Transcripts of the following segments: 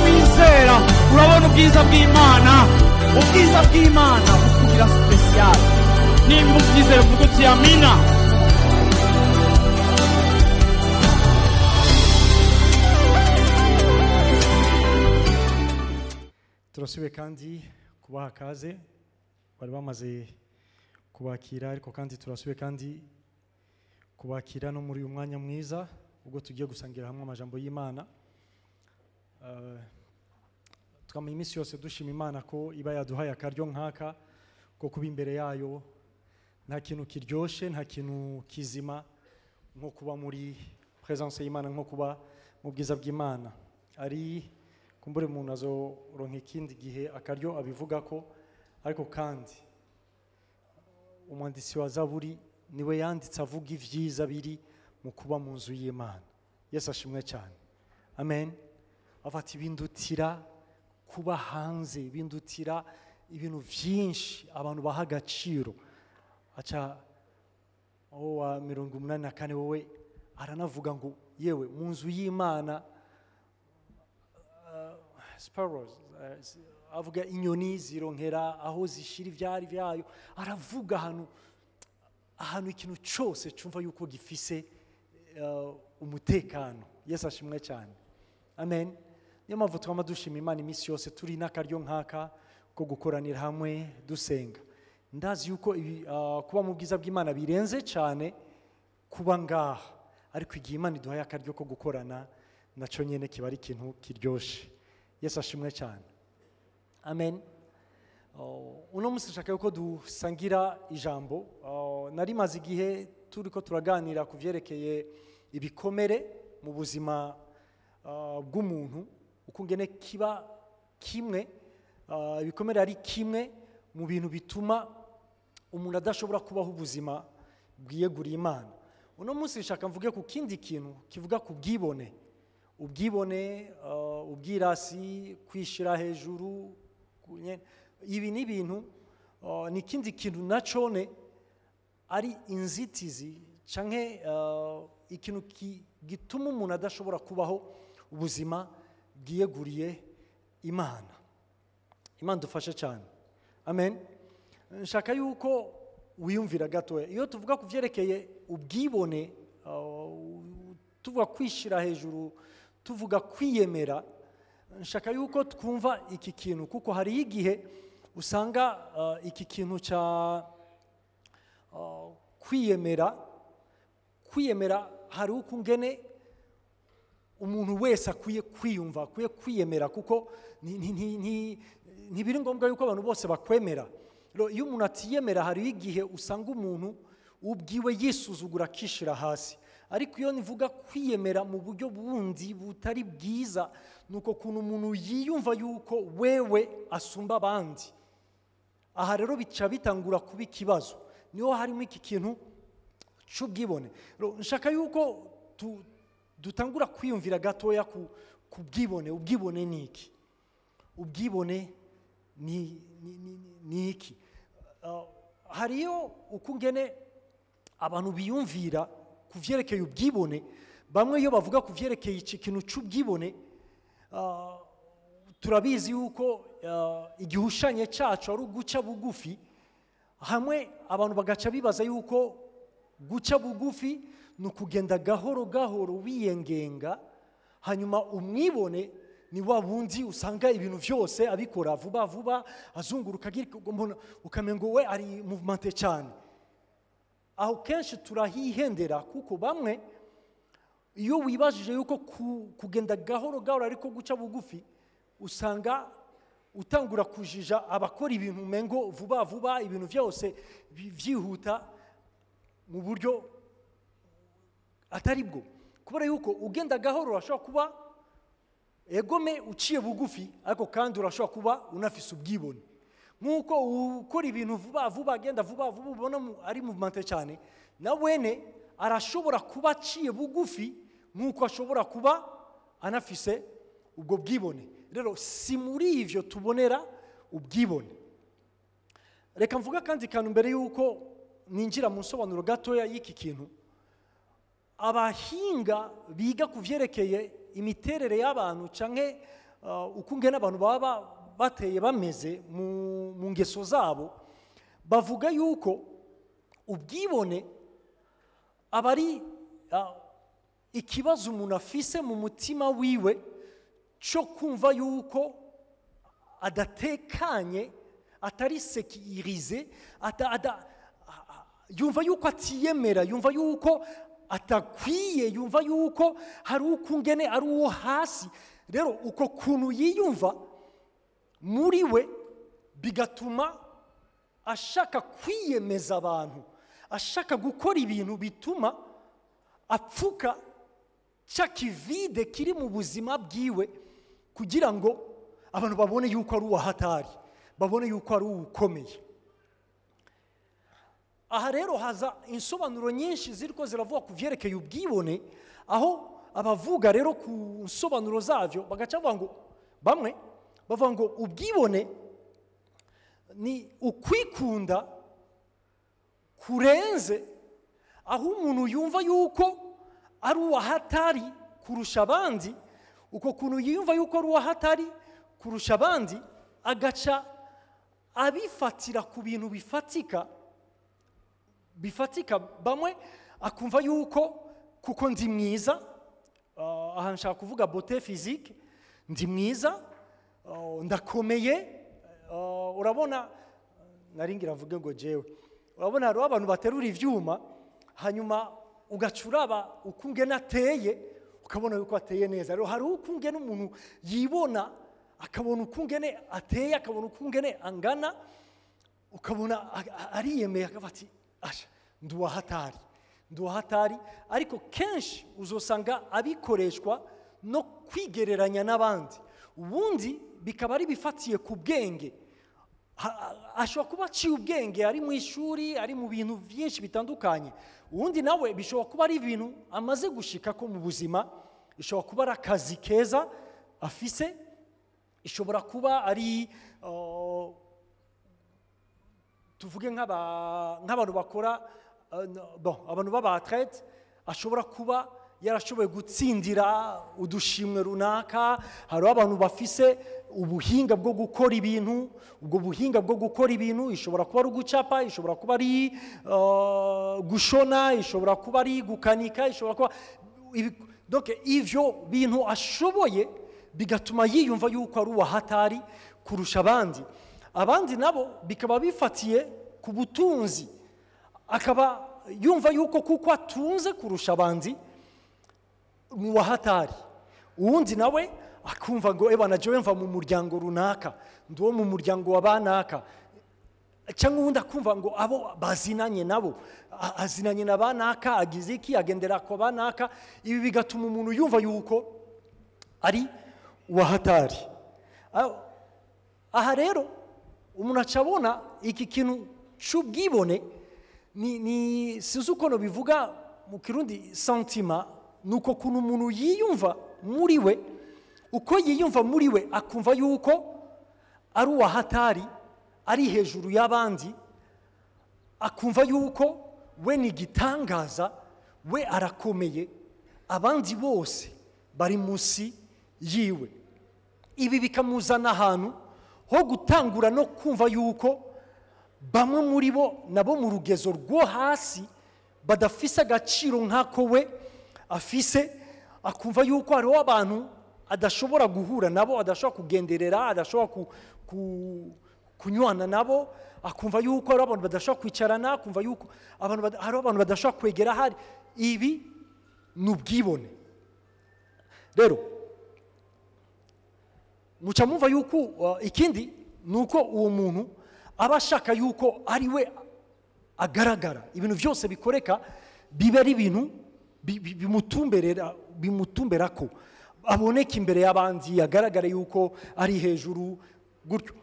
Wizera urabona ubwiza bw'Imana, ubwiza bw'Imana bukugira special. Nimba ubyizera uvuga uti amina. Turasubiye kandi kubaha kaze, bari bamaze kubakira, ariko kandi turasubiye kandi kubakira no muri uyu mwanya mwiza ubwo tugiye gusangira hamwe amajambo y'Imana. Twamenya iminsi yose dushima Imana ko iba yaduhaye akaryo nk'aka ko kuba imbere yayo. Nta kintu kiryoshe, nta kintu kizima nko kuba muri presence y'Imana, nko kuba mu bwiza bw'Imana. Ari kumbure umuntu azoronka ikindi gihe akaryo abivuga ko, ariko kandi umwanditsi wa Zaburi niwe yanditse avuga ivyiza biri mu kuba mu nzu y'Imana. Yesu ashimwe cyane, amen. Afata ibindutira kuba hanze, bindutira ibintu vyinshi abantu baha agaciro. Aca aho wa 84 wowe aranavuga ngo yewe mu nzu y'Imana sparrows, avuga inyoni zironkera aho zishira ivyari byayo. Aravuga ahantu ikintu cyose cumva yuko gifise umutekano. Yesu ashimwe cyane, amen. Niyo mpamvu twama dushima Imana iminsi yose turi n'akaryo nk'aka ko gukoranira hamwe dusenga. Ndazi yuko kuba mu bwiza bw'Imana birenze cyane kuba ngaha, ariko igihe Imana iduhaye akaryo ko gukorana naco nyene kiba ari ikintu kiryoshe. Yesu ashimwe cyane, amen. Uno munsi nshaka yuko dusangira ijambo. Nari maze igihe turiko turaganira ku vyerekeye ibikomere mu buzima bw'umuntu, ukungene kiba kimwe, ibikomere ari kimwe mu bintu bituma umuntu adashobora kubaho ubuzima bwiyeguriye Imana. Uno munsi nshaka mvuge ku kindi kintu kivuga ku bwibone, ubwibone, ubwirasi, kwishira hejuru. Ibi ni ibintu, ni ikindi kintu nacone ari inzitizi canke ikintu gituma umuntu adashobora kubaho ubuzima bwiyeguriye Imana. Imana dufashe cyane, amen. Nshaka yuko wiyumvira gatoya iyo tuvuga ku vyerekeye ubwibone, tuvuga kwishira hejuru, tuvuga kwiyemera. Nshaka yuko twumva iki kintu, kuko hari igihe usanga iki kintu cya kwiyemera, hari ukungene umuntu wese akwiye kwiyumva, akwiye kwiyemera, kuko ntibiri ngombwa yuko abantu bose bakwemera. Iyo umuntu atiyemera hari igihe usanga umuntu ubwiwe yisuzugura akishira hasi. Ariko iyo nivuga kwiyemera mu buryo bundi butari bwiza, nuko kuntu umuntu yiyumva yuko wewe asumba abandi. Aha rero bica bitangura kuba ikibazo, niho harimo iki kintu c'ubwibone. Nshaka yuko dutangura kwiyumvira gatoya ku bwibone. Ubwibone ni iki? Ubwibone ni iki? Hariyo ukungene abantu biyumvira ku vyerekeye ubwibone. Bamwe iyo bavuga ku vyerekeye iki kintu c'ubwibone, turabizi yuko igihushanye cacu ari uguca bugufi. Hamwe abantu bagaca bibaza yuko guca bugufi ni ukugenda gahoro gahoro wiyengenga, hanyuma umwibone ni wa wundi usanga ibintu vyose abikora vuba vuba, azunguruka, ukamengo we ari movement cyane. Aho kenshi turahihendera, kuko bamwe iyo wibajije yuko kugenda gahoro gahoro ariko guca bugufi, usanga utangura kujija abakora ibintu mengo vuba vuba, ibintu vyose vyihuta mu buryo atari bwo. Kubera yuko ugenda gahoro urashobora kuba egome uciye bugufi, ariko kandi urashobora kuba unafise ubwibone. Nkuko ukora ibintu vuba vuba, agenda vuba vuba, ubona ari movement cyane, na wene arashobora kuba aciye bugufi nkuko ashobora kuba anafise ubwo bwibone. Rero si muri ivyo tubonera ubwibone. Reka mvuga kandi kantu mbere yuko ninjira mu nsobanuro gatoya y'iki kintu. Abahinga biga ku vyerekeye imiterere y'abantu canke uko ngena abantu baba bateye, bameze mu ngeso zabo, bavuga yuko ubwibone aba ari ikibazo umuntu afise mu mutima wiwe cyo kumva yuko adatekanye, atari sécurisé, yumva yuko atiyemera, yumva yuko atakwiye, yumva yuko hari uko ngene ari uwo hasi. Rero uko kuntu yiyumva muri we bigatuma ashaka kwiyemeza abantu, ashaka gukora ibintu bituma apfuka cya kivide kiri mu buzima bwiwe, kugira ngo abantu babone yuko ari uwahatari, babone yuko ari uwukomeye. Aha rero haza insobanuro nyinshi ziriko ziravuga ku vyerekeye ubwibone, aho abavuga rero ku nsobanuro zavyo bagaca bavuga ngo, bamwe bavuga ngo ubwibone ni ukwikunda kurenze, aho umuntu yumva yuko ari uwahatari kurusha abandi. Uko kuntu yiyumva yuko ari uwahatari kurusha abandi, agaca abifatira ku bintu bifatika bifatika. Bamwe akumva yuko kuko ndi mwiza, aha nshaka kuvuga beauté physique, ndi mwiza, ndakomeye. Urabona, naringira mvuge ngo jewe, urabona hariho abantu baterura ivyuma, hanyuma ugaca uraba uko ungena ateye, ukabona yuko ateye neza. Rero hariho uko ungena umuntu yibona, akabona uko ungene ateye, akabona uko ungene angana, ukabona ariyemeye, akavuga ati: "Asha, ndi uwahatari, ndi uwahatari." Ariko kenshi uzosanga abikoreshwa no kwigereranya n'abandi. Ubundi bikaba ari bifatiye ku bwenge. Ashobora kuba aciye ubwenge, ari mu ishuri, ari mu bintu byinshi bitandukanye. Ubundi nawe bishobora kuba ari ibintu amaze gushika ko mu buzima, ishobora kuba ari akazi keza afise, ishobora kuba ari tuvuge nk'abantu bakora no, bon, abantu b'aba athlètes, ashobora kuba yarashoboye gutsindira udushimwe runaka. Hariho abantu bafise ubuhinga bwo gukora ibintu. Ubwo buhinga bwo gukora ibintu ishobora kuba ari ugucapa, ishobora kuba ari gushona, ishobora kuba ari gukanika, ishobora kuba donc ivyo bintu ashoboye bigatuma yiyumva yuko ari uwahatari kurusha abandi. Abandi nabo bikaba bifatiye ku butunzi, akaba yumva yuko kuko atunze kurusha abandi mu wahatari. Uwundi nawe akumva ngo: "Eba, na jewe mva mu muryango runaka, ndi uwo mu muryango wa banaka." Cyangwa uwundi akumva ngo abo bazinanye nabo, azinanye na banaka, agize iki, agendera kwa banaka. Ibi bigatuma umuntu yumva yuko ari uwahatari. Aha rero umuntu aca abona iki kintu cy'ubwibone ni sinzi uko bivuga mu Kirundi, sentiment, ni uko kuntu umuntu yiyumva muri we, uko yiyumva muri we, akumva yuko ari uwahatari, ari hejuru y'abandi, akumva yuko we ni igitangaza, we arakomeye, abandi bose bari munsi yiwe. Ibi bikamuzana ahantu ho gutangura no kumva yuko bamwe muri bo nabo mu rugezo rwo hasi badafise agaciro nk'ako we afise, akumva yuko hariho abantu adashobora guhura nabo, adashobora kugenderera, adashobora kunywana nabo, akumva yuko hariho abantu badashobora kwicarana, akumva yuko hariho abantu badashobora kwegera ahari. Ibi ni ubwibone. Rero muca mumva yuko ikindi ni uko uwo muntu aba ashaka yuko ari we agaragara, ibintu byose bikoreka biba ari ibintu bimutumberera ko aboneka imbere y'abandi, agaragara yuko ari hejuru gutyo.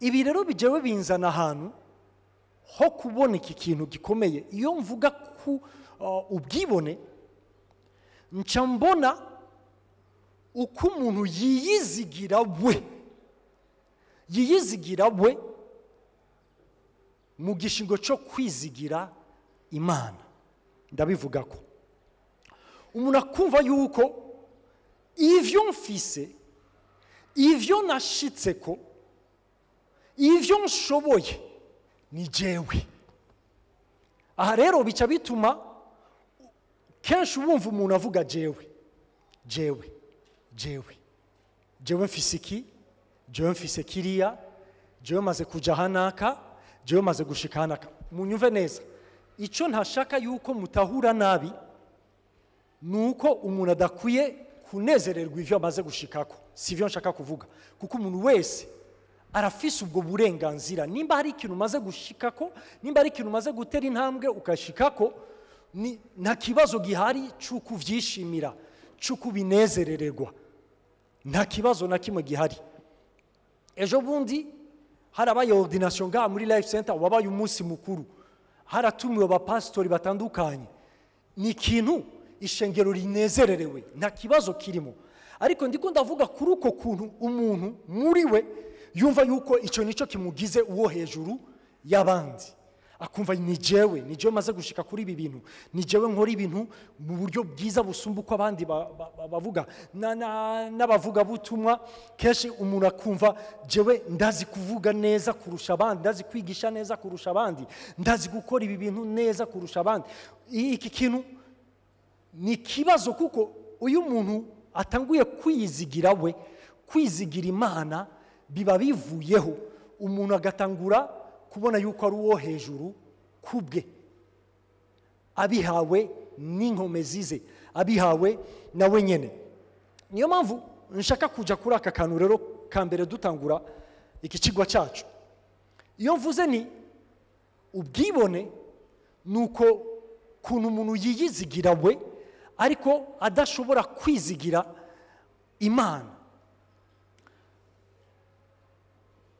Ibi rero bijewe binzana ahantu ho kuboneka ikintu gikomeye. Iyo mvuga ku ubwibone, nca mbona uko umuntu yiyizigira we, yiyizigira we mu gishingo cyo kwizigira Imana. Ndabivuga ko Umuntu akumva yuko ivyo mfise, ivyo nashitseko, ivyo nshoboye ni jewe. Aha rero bica bituma kenshi wumva umuntu avuga jewe, jewe, jewe, jewe mfise iki, jewe mfise kiriya, jewe maze kuja hanaka, jewe maze gushika hanaka. Munyumve neza, icyo ntashaka yuko mutahura nabi nuko umuntu adakwiye kunezererwa ivyo amaze gushikako. Si ivyo nshaka kuvuga, kuko umuntu wese arafise ubwo burenganzira. Nimba hari ikintu umaze gushikako, nimba hari ikintu umaze gutera intambwe ukashikako, ni nta kibazo gihari cy'uko uvyishimira, cy'uko ubinezerererwa, nta kibazo na kimwe gihari. Ejo bundi harabaye ordination ngaha muri Life Center, wabaye umunsi mukuru, haratumiwe abapasitori batandukanye. Ni ikintu ishengero rinezererewe, nta kibazo kirimo. Ariko ndiko ndavuga kuri uko kuntu umuntu muri we yumva yuko icyo nicyo kimugize uwo hejuru y'abandi, akumva ni jewe, ni jewe maze gushika kuri ibi bintu, ni jewe nkora ibintu mu buryo bwiza busumba uko abandi bavuga. N'abavuga butumwa kenshi umuntu akumva jewe ndazi kuvuga neza kurusha abandi, ndazi kwigisha neza kurusha abandi, ndazi gukora ibi bintu neza kurusha abandi. Iki kintu ni kibazo, kuko uyu muntu atanguye kwizigira we, kwizigira Imana biba bivuyeho, umuntu agatangura kubona yuko ari uwo hejuru kubwe, abihawe n'inkomezi ze, abihawe nawe nyene. Niyo mpamvu nshaka kuja kuri aka kantu rero ka mbere dutangura iki kigwa cyacu. Iyo mvuze ni ubwibone, nuko kuntu umuntu yiyizigira we ariko adashobora kwizigira Imana.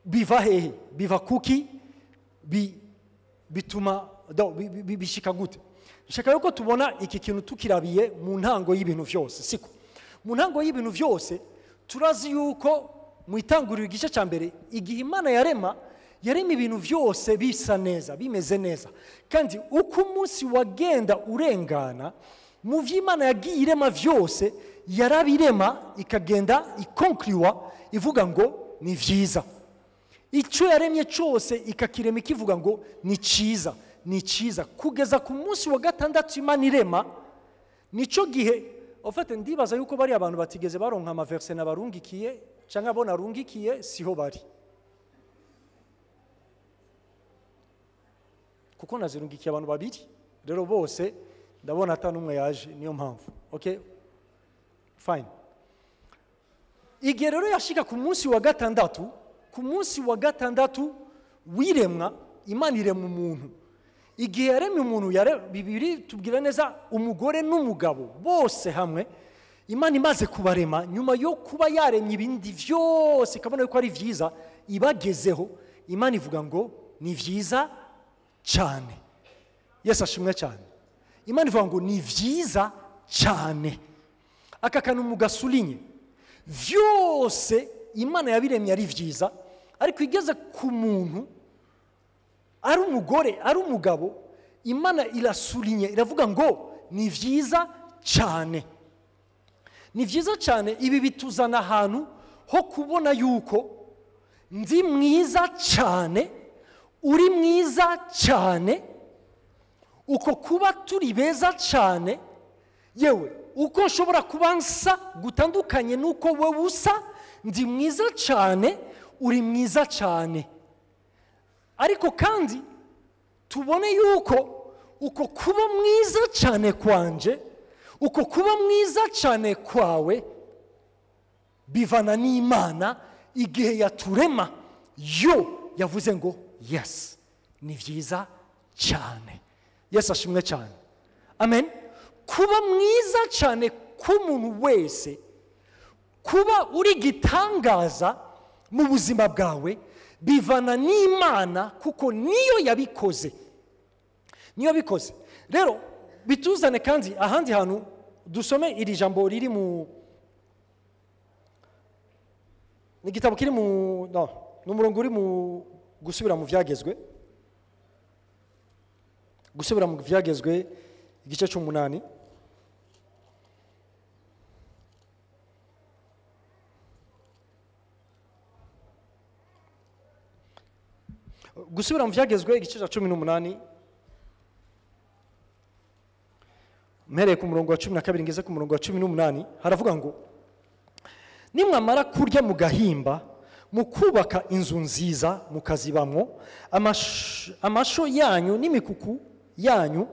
Biva hehe? Biva kuki? Bituma bishika gute? Nshaka yuko tubona iki kintu tukirabiye mu ntango y'ibintu vyose, siko? Mu ntango y'ibintu vyose turazi yuko mu itanguriro igice cya mbere, igihe Imana yarema, yarema ibintu vyose bisa neza, bimeze neza. Kandi uko umunsi wagenda urengana, mu vy'Imana yagiye irema vyose, yarabirema ikagenda ikonkliwa ivuga ngo ni vyiza. Icyo yaremye cyose ikakirema ikivuga ngo ni cyiza, ni cyiza, kugeza ku munsi wa gatandatu Imana irema. Nico gihe ofete ndibaza yuko bari abantu batigeze baronka amaverse nabarungikiye cyangwa abo narungikiye siho bari, kuko nazirungikiye abantu babiri, rero bose ndabona ata n'umwe yaje, niyo mpamvu. Okay, fine. Igihe rero yashika ku munsi wa gatandatu, ku munsi wa gatandatu wiremwa, Imana irema umuntu. Igihe yaremye umuntu, Bibiri tubwira neza umugore n'umugabo bose hamwe, Imana imaze kubarema, nyuma yo kuba yaremye ibindi vyose ikabona yuko ari vyiza, ibagezeho Imana ivuga ngo ni vyiza cyane. Yesu ashimwe cyane. Imana ivuga ngo ni vyiza cyane. Aka kantu mugasulinye, vyose Imana yabiremye ari vyiza, ariko igeze ku muntu, ari umugore ari umugabo, Imana irasulinye iravuga ngo ni vyiza cyane. Ni vyiza cyane. Ibi bituzana ahantu ho kubona yuko ndi mwiza cyane, uri mwiza cyane, uko kuba turi beza cyane, yewe uko nshobora kuba nsa gutandukanye nuko wewe usa, ndi mwiza cyane, uri mwiza cyane. Ariko kandi tubone yuko uko kuba mwiza cyane kwanje, uko kuba mwiza cyane kwawe bivana n'Imana. Igihe yaturema yo yavuze ngo yes, ni vyiza cyane. Yesu ashimwe cyane. Amen. Kuba mwiza cyane k'umuntu wese, kuba uri gitangaza mu buzima bwawe bivana n'Imana, kuko niyo yabikoze, niyo yabikoze. Rero bituzane kandi ahandi hantu dusome iri jambo riri mu igitabo kiri mu no n'umurongo uri mu gusubira mu vyagezwe, gusubira mu vyagezwe igice c'umunani. Gusubira mu Byagezwe igice cya 18, mpereye ku murongo wa 12 ngeze ku murongo wa 18, haravuga ngo nimwamara kurya mugahimba, mukubaka inzu nziza mukazibamwo, amasho yanyu n'imikuku yanyu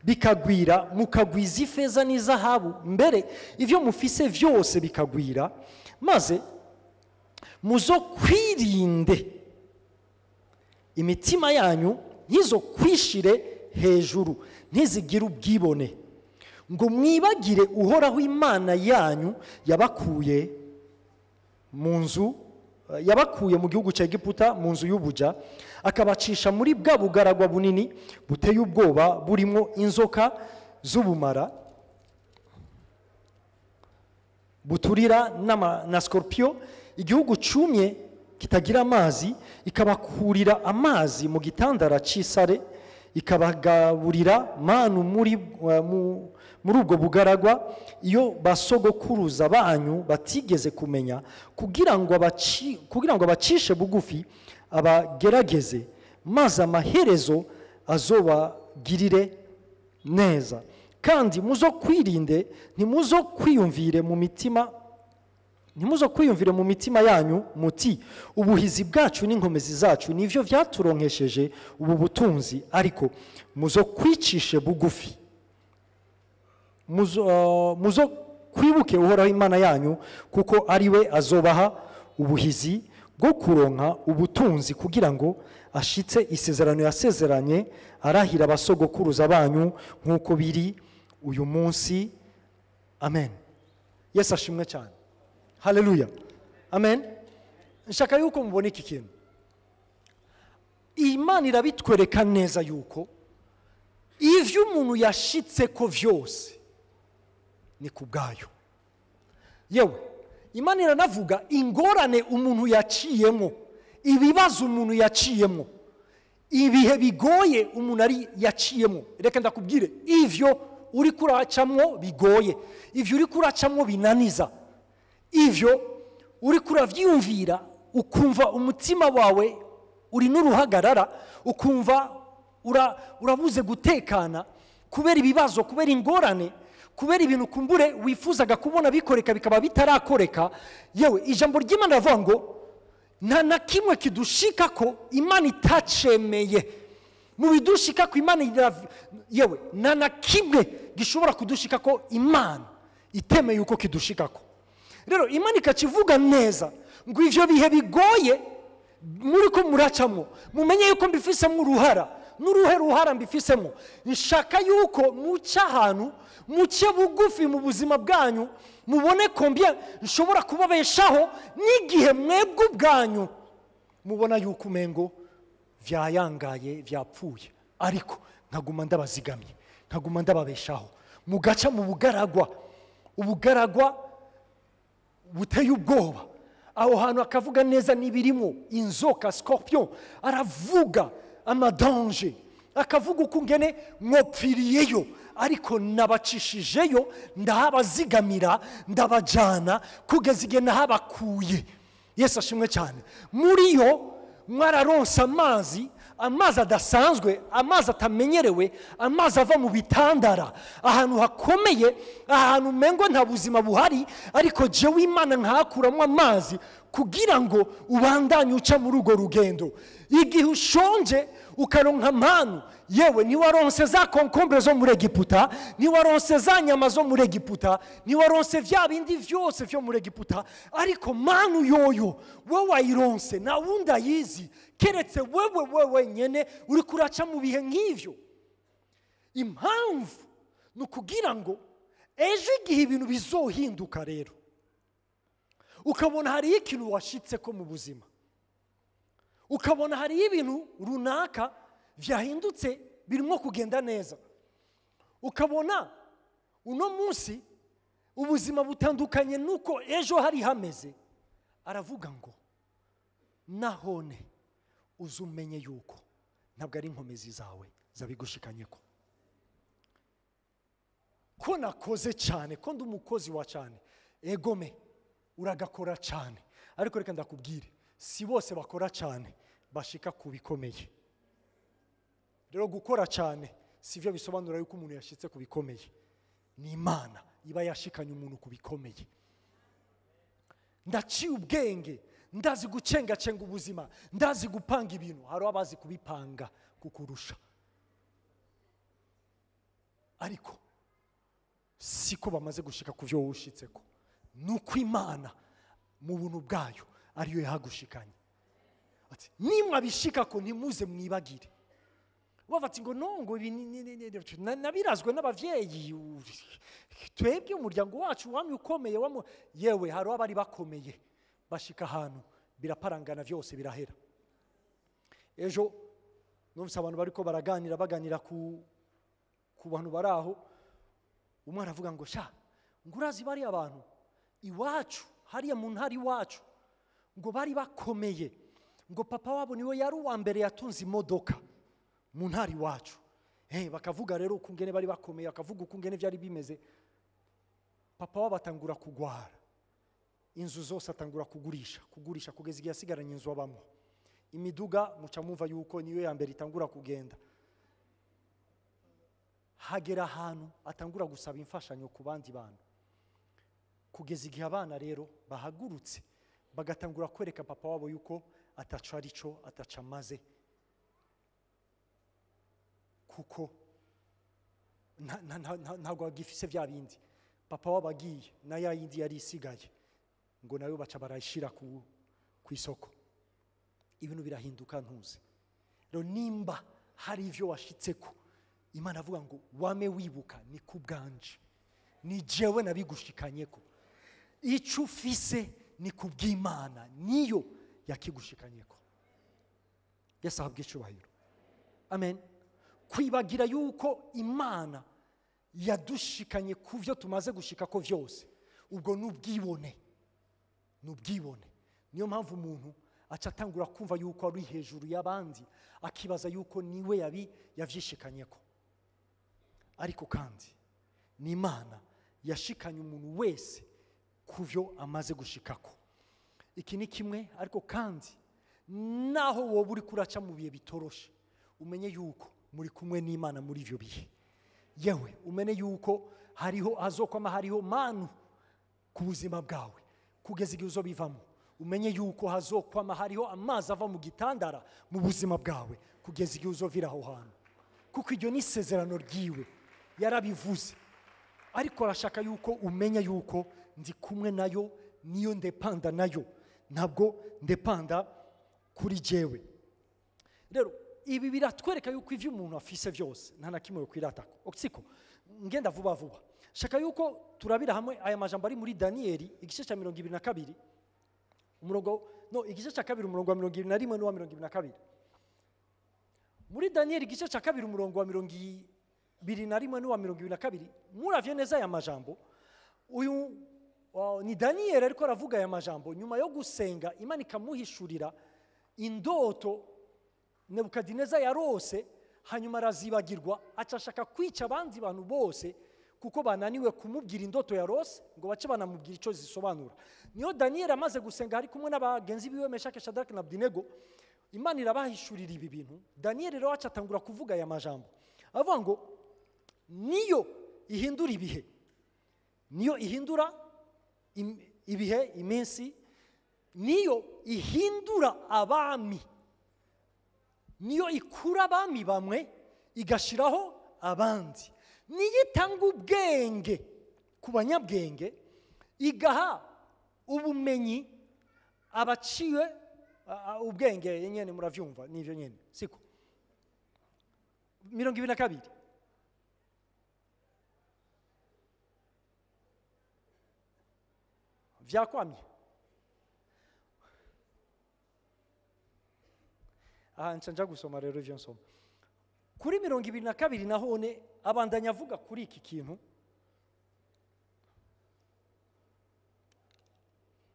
bikagwira, mukagwiza ifeza n'izahabu, mbere ivyo mufise vyose bikagwira, maze muzokwirinde imitima yanyu ntizokwishire hejuru, ntizigire ubwibone, ngo mwibagire Uhoraho Imana yanyu yabakuye mu nzu, yabakuye mu gihugu cya Egiputa mu nzu y'ubuja, akabacisha muri bwa bugaragwa bunini buteye ubwoba burimo inzoka z'ubumara buturira na scorpio, igihugu cumye kitagira amazi, ikabakurira amazi mu gitandara c'isare, ikabagaburira manu muri ubwo bugaragwa iyo basogokuruza banyu batigeze kumenya, kugira ngo abacishe bugufi abagerageze, maze amaherezo azobagirire neza. Kandi muzokwirinde, ntimuzokwiyumvire mu mitima, ntimuzokwiyumvire mu mitima yanyu muti ubuhizi bwacu n'inkomezi zacu nivyo vyaturonkesheje ubu butunzi, ariko muzokwicishe bugufi, muzo kwibuke Uhoraho Imana yanyu, kuko ari we azobaha ubuhizi bwo kuronka ubutunzi, kugira ngo ashitse isezerano yasezeranye arahira abasogokuruza banyu nk'uko biri uyu munsi. Amen. Yesu ashimwe cyane. Haleluya. Amen. Nshaka yuko mubona iki kintu. Imana irabitwereka neza yuko ivyo umuntu yashitse ko vyose ni kubwayo. Yewe Imana iranavuga ingorane umuntu yaciyemo, ibibazo umuntu yaciyemo, ibihe bigoye umuntu ari yaciyemo. Reka ndakubwire, ivyo uri kuracamwo bigoye, ivyo uri kuracamwo binaniza, ivyo uri kuravyiyumvira ukumva umutima wawe uri n'uruhagarara, ukumva urabuze gutekana kubera ibibazo, kubera ingorane, kubera ibintu kumbure wifuzaga kubona bikoreka bikaba bitarakoreka. Yewe ijambo ry'Imana rivuga ngo nta na kimwe kidushika ko Imana itacemeye. Mu bidushika ko Imana, yewe nta na kimwe gishobora kudushika ko Imana itemeye uko kidushikako. Rero Imana ikakivuga neza ngo ivyo bihe bigoye muri ko muracamwo, mumenye yuko mbifisemo uruhara. N'uruhe ruhara mbifisemo? Nshaka yuko muca ahantu, muce bugufi mu buzima bwanyu, mubone combien nshobora kubabeshaho n'igihe mwebwe ubwanyu mubona yuko umengo vyayangaye vyapfuye, ariko nkaguma ndabazigamye, nkaguma ndababeshaho. Mugaca mu bugaragwa, ubugaragwa buteye ubwoba. Aho hantu akavuga neza n'ibirimo inzoka, scorpion, aravuga amadanje, akavuga uko ngene mwopfiriyeyo, ariko nabacishijeyo, ndahabazigamira, ndabajana kugeza igihe nahabakuye. Yesu ashimwe cyane. Muri yo mwararonsa amazi, amazi adasanzwe, amazi atamenyerewe, amazi ava mu bitandara, ahantu hakomeye, ahantu umengo nta buzima buhari, ariko jewe Imana nkahakuramo amazi kugira ngo ubandanye uca muri urwo rugendo. Igihe ushonje ukaronka manu, yewe ntiwaronse za konkombre zo muri Egiputa, ntiwaronse za nyama zo muri Egiputa, ntiwaronse vya bindi vyose vyo muri Egiputa, ariko manu yoyo wewe wayironse, nta wundi ayizi keretse wewe wenyene uri kuraca mu bihe nk'ivyo. Impamvu ni ukugira ngo ejo igihe ibintu bizohinduka, rero ukabona hariyo ikintu washitse ko mu buzima, ukabona hariyo ibintu runaka vyahindutse birimo kugenda neza, ukabona uno munsi ubuzima butandukanye nuko ejo hari hameze, aravuga ngo nahone uzumenye yuko ntabwo ari inkomezi zawe zabigushikanyeko, ko nakoze cyane, ko ndi umukozi wa cyane. Egome uragakora cyane, ariko reka ndakubwire, si bose bakora cyane bashika ku bikomeye. Rero gukora cyane sivyo bisobanura yuko umuntu yashitse ku bikomeye. Ni Imana iba yashikanye umuntu ku bikomeye. Ndaciye ubwenge, ndazi gucengacenga ubuzima, ndazi gupanga ibintu. Hari abazi kubipanga kukurusha, ariko siko bamaze gushika ku byo wowe. Nuko Imana mu buntu bwayo ariyo yahagushikanye. Ati nimwabishika ko ntimuze mwibagire. Bafati ngo no, ngo ibi nabirazwe n'abavyeyi, twebwe umuryango wacu wamye ukomeye, yewe hari abari bakomeye bashika ahantu biraparangana vyose birahera. Ejo numvise abantu bariko baraganira, baganira ku bantu baraho. Umwe aravuga ngo sha, ngo urazi bari abantu iwacu hariya mu ntara iwacu ngo bari bakomeye, ngo papa wabo niwe yari uwa mbere yatunze imodoka mu ntara iwacu. Bakavuga rero ukungene bari bakomeye, bakavuga ukungene byari bimeze. Papa wabo atangura kugwara, inzu zose atangura kugurisha kugeza igihe asigaranye inzu abamo. Imiduga muca mumva yuko niyo ya mbere itangura kugenda. Hagera ahantu atangura gusaba imfashanyo ku bandi bantu, kugeza igihe abana rero bahagurutse bagatangura kwereka papa wabo yuko ataco arico, ataca amaze, kuko ntabwo agifise vya bindi. Papa wabo agiye na ya yindi yari isigaye, ngo nayo baca barayishira ku isoko. Ibintu birahinduka ntuze. Rero nimba hari ivyo washitseko, Imana avuga ngo wame wibuka ni kubganje, ni jewe nabigushikanyeko. Ico ufise ni kubw'Imana, niyo yakigushikanyeko. Yesu ahabwe icubahiro. Amen. Kwibagira yuko Imana yadushikanye ku vyo tumaze gushika ko vyose, ubwo nubwibone, nubwibone. Niyo mpamvu umuntu aca atangura kumva yuko ari hejuru y'abandi, akibaza yuko niwe yavyishikanyeko. Ariko kandi ni Imana yashikanye umuntu wese ku vyo amaze gushikako. Iki ni kimwe. Ariko kandi naho wowe uri kuraca mu bihe bitoroshe, umenye yuko muri kumwe n'Imana muri ivyo bihe. Yewe umenye yuko hariho azokwama, hariho manu ku buzima bwawe kugeza igihe uzobivamo. Umenye yuko hazokwama hariho amazi ava mu gitandara mu buzima bwawe kugeza igihe uzovira aho hantu, kuko iryo ni isezerano ryiwe, yarabivuze. Ariko arashaka yuko umenya yuko ndi kumwe nayo, niyo ndepanda nayo, ntabwo ndepanda kuri jewe. Rero ibi biratwereka yuko ivyo umuntu afise vyose nta na kimwe kwiratako. Siko ngenda vuba vuba, shaka yuko turabira hamwe aya majambo ari muri Danieli igice cya 22 umurongo, no igice cya 2 umurongo wa 21 n'uwa 22. Muri Danieli igice cya 2 umurongo wa 21 n'uwa 22, muravye neza aya majambo. Uyu ni Danieli ariko aravuga aya majambo nyuma yo gusenga Imana ikamuhishurira indoto Nebukadineza yarose, hanyuma arazibagirwa, acashaka kwica abandi bantu bose kuko bananiwe kumubwira indoto yarose ngo bace banamubwira ico zisobanura. Niyo Danieli amaze gusenga ari kumwe n'abagenzi biwe Meshake, Shadrach na Abednego, Imana irabahishurira ibi bintu. Danieli rero acatangura kuvuga aya majambo avuga ngo niyo ihindura ibihe, niyo ihindura ibihe, iminsi, niyo ihindura abami, niyo ikura abami bamwe igashiraho abandi, niyo itanga ubwenge ku banyabwenge, igaha ubumenyi abaciwe ubwenge. Nyene muravyumva nivyo nyene, siko? 22. Vyakwamye. Aha nca gusoma rero ivyo nsoma kuri 22, nahone abandanya avuga kuri iki kintu.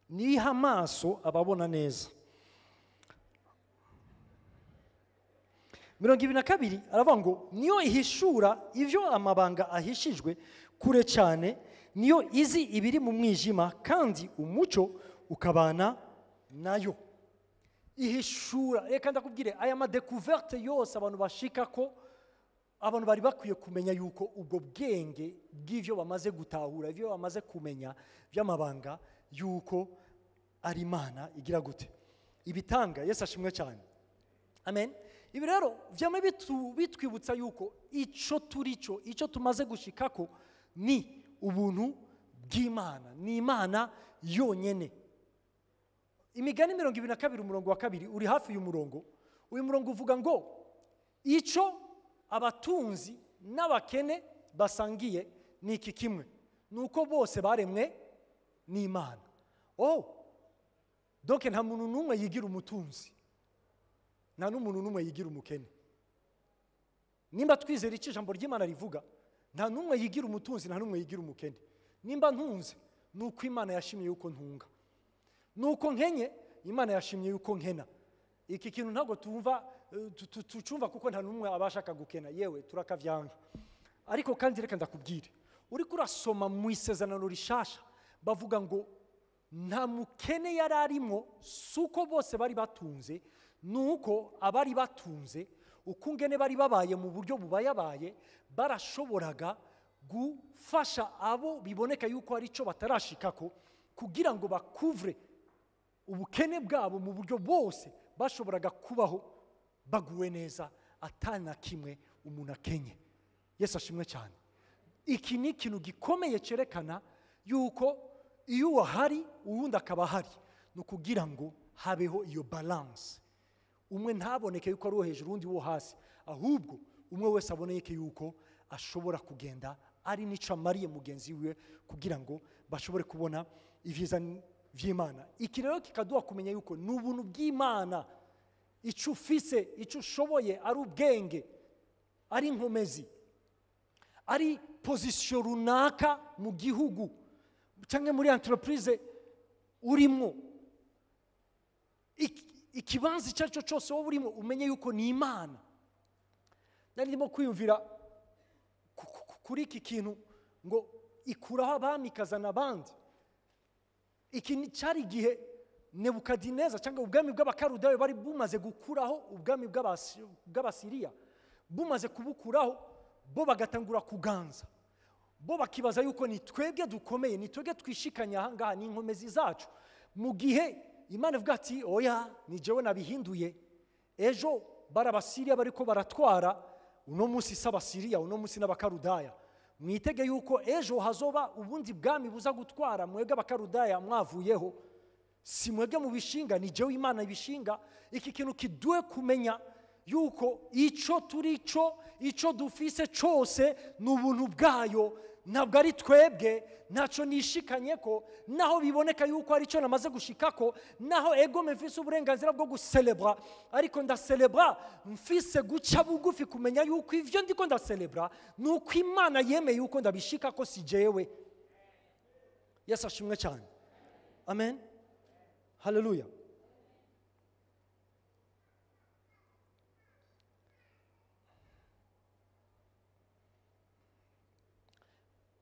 Niha amaso ababona neza. 22 aravuga ngo niyo ihishura ivyo amabanga ahishijwe kure cyane, niyo izi ibiri mu mwijima kandi umuco ukabana nayo. Ihishura, reka ndakubwire aya ma découverte yose abantu bashika ko Abantu bari bakwiye kumenya yuko ubwo bwenge bw'ivyo bamaze gutahura, ivyo bamaze kumenya by'amabanga, yuko ari Imana igira gute ibitanga. Yesu ashimwe cyane, amen. Ibi rero vyama bitwibutsa yuko ico turico, ico tumaze gushikako ni ubuntu bw'Imana, ni Imana yonyene. Imigani 22 umurongo wa 2 uri hafi y'uyu murongo. Uyu murongo uvuga ngo ico abatunzi n'abakene basangiye ni iki kimwe, nuko bose baremwe n'Imana. Oh, donc nta muntu n'umwe yigira umutunzi, nta n'umuntu n'umwe yigira umukene. Nimba twizera icyo ijambo ry'Imana rivuga, nta n'umwe yigira umutunzi, nta n'umwe yigira umukene. Nimba ntunze, nuko Imana yashimye yuko ntunga, nuko nkenye, Imana yashimye yuko nkena. Iki kintu ntabwo tumva tucumva kuko nta n'umwe abashaka gukena, yewe turakavyanga. Ariko kandi reka ndakubwire, uriko urasoma mu isezerano rishasha bavuga ngo nta mukene yari arimo, suko bose bari batunze, nuko abari batunze ukungene bari babaye mu buryo bubayabaye barashoboraga gufasha abo biboneka yuko ari cyo batarashikako, kugira ngo bakuvre ubukene bwabo mu buryo bose bashoboraga kubaho baguwe neza atana kimwe umuntu akenye. Yesu ashimwe cyane. Iki ni ikintu gikomeye cyerekana yuko iyo uwahari uwundi akaba ahari, ni ukugira ngo habeho iyo balance, umwe ntaboneke yuko ari uwo hejuru undi wo hasi, ahubwo umwe wese aboneke yuko ashobora kugenda ari nico amariye mugenzi wiwe, kugira ngo bashobore kubona ibyiza vy'Imana. Iki rero kikaduha kumenya yuko ni ubuntu bw'Imana, ico ufise, ico ushoboye, ari ubwenge, ari inkomezi, ari position runaka mu gihugu cyangwa muri entreprise urimo, ikibanza icyo ari cyo cyose wowe urimo, umenye yuko ni Imana. Nari ndimo kwiyumvira kuri iki kintu ngo ikuraho abami ikazana abandi. Iki cyari igihe Nebukadineza cyangwa ubwami bw'Abakarudayo bari bumaze gukuraho ubwami bw'Abasiriya, bumaze kubukuraho, bo bagatangura kuganza, bo bakibaza yuko ni twebwe dukomeye, ni twebwe twishikanya aha ngaha, ni inkomezi zacu. Mu gihe Imana ivuga ati oya, ni jewe nabihinduye. Ejo bari Abasiriya bariko baratwara, uno munsi si Abasiriya, uno munsi n'Abakarudaya. Mwitege yuko ejo hazoba ubundi bwami buza gutwara, mwebwe Abakarudaya mwavuyeho, si mwebwe mubishinga, ni jewe Imana ibishinga. Iki kintu kiduhe kumenya yuko ico turi cyo, ico dufise cyose ni ubuntu bwayo, ntabwo ari twebwe, ntacyo nishikanye ko, naho biboneka yuko ari cyo namaze gushikako, naho ego mfise uburenganzira bwo gucelebra, ariko ndacelebra mfise guca bugufi kumenya yuko ivyo ndiko ndacelebra nuko Imana yemeye yuko ndabishikako, si jewe. Yesu ashimwe cyane, amen, haleluya.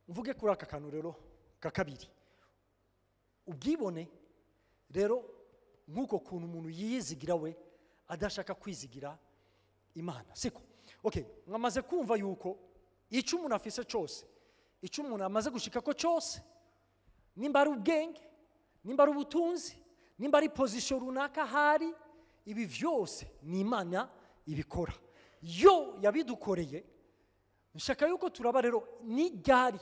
Mvuge kuri aka kantu rero ka kabiri, ubwibone rero nk'uko kuntu umuntu yiyizigira we adashaka kwizigira Imana, siko? Okay, mwamaze kumva yuko icyo umuntu afise cyose, icyo umuntu amaze gushikako cyose, nimba ari ubwenge, nimba ari ubutunzi, nimba ari position runaka hari, ibi vyose ni Imana ibikora, yo yabidukoreye. Nshaka yuko turaba rero ni ryari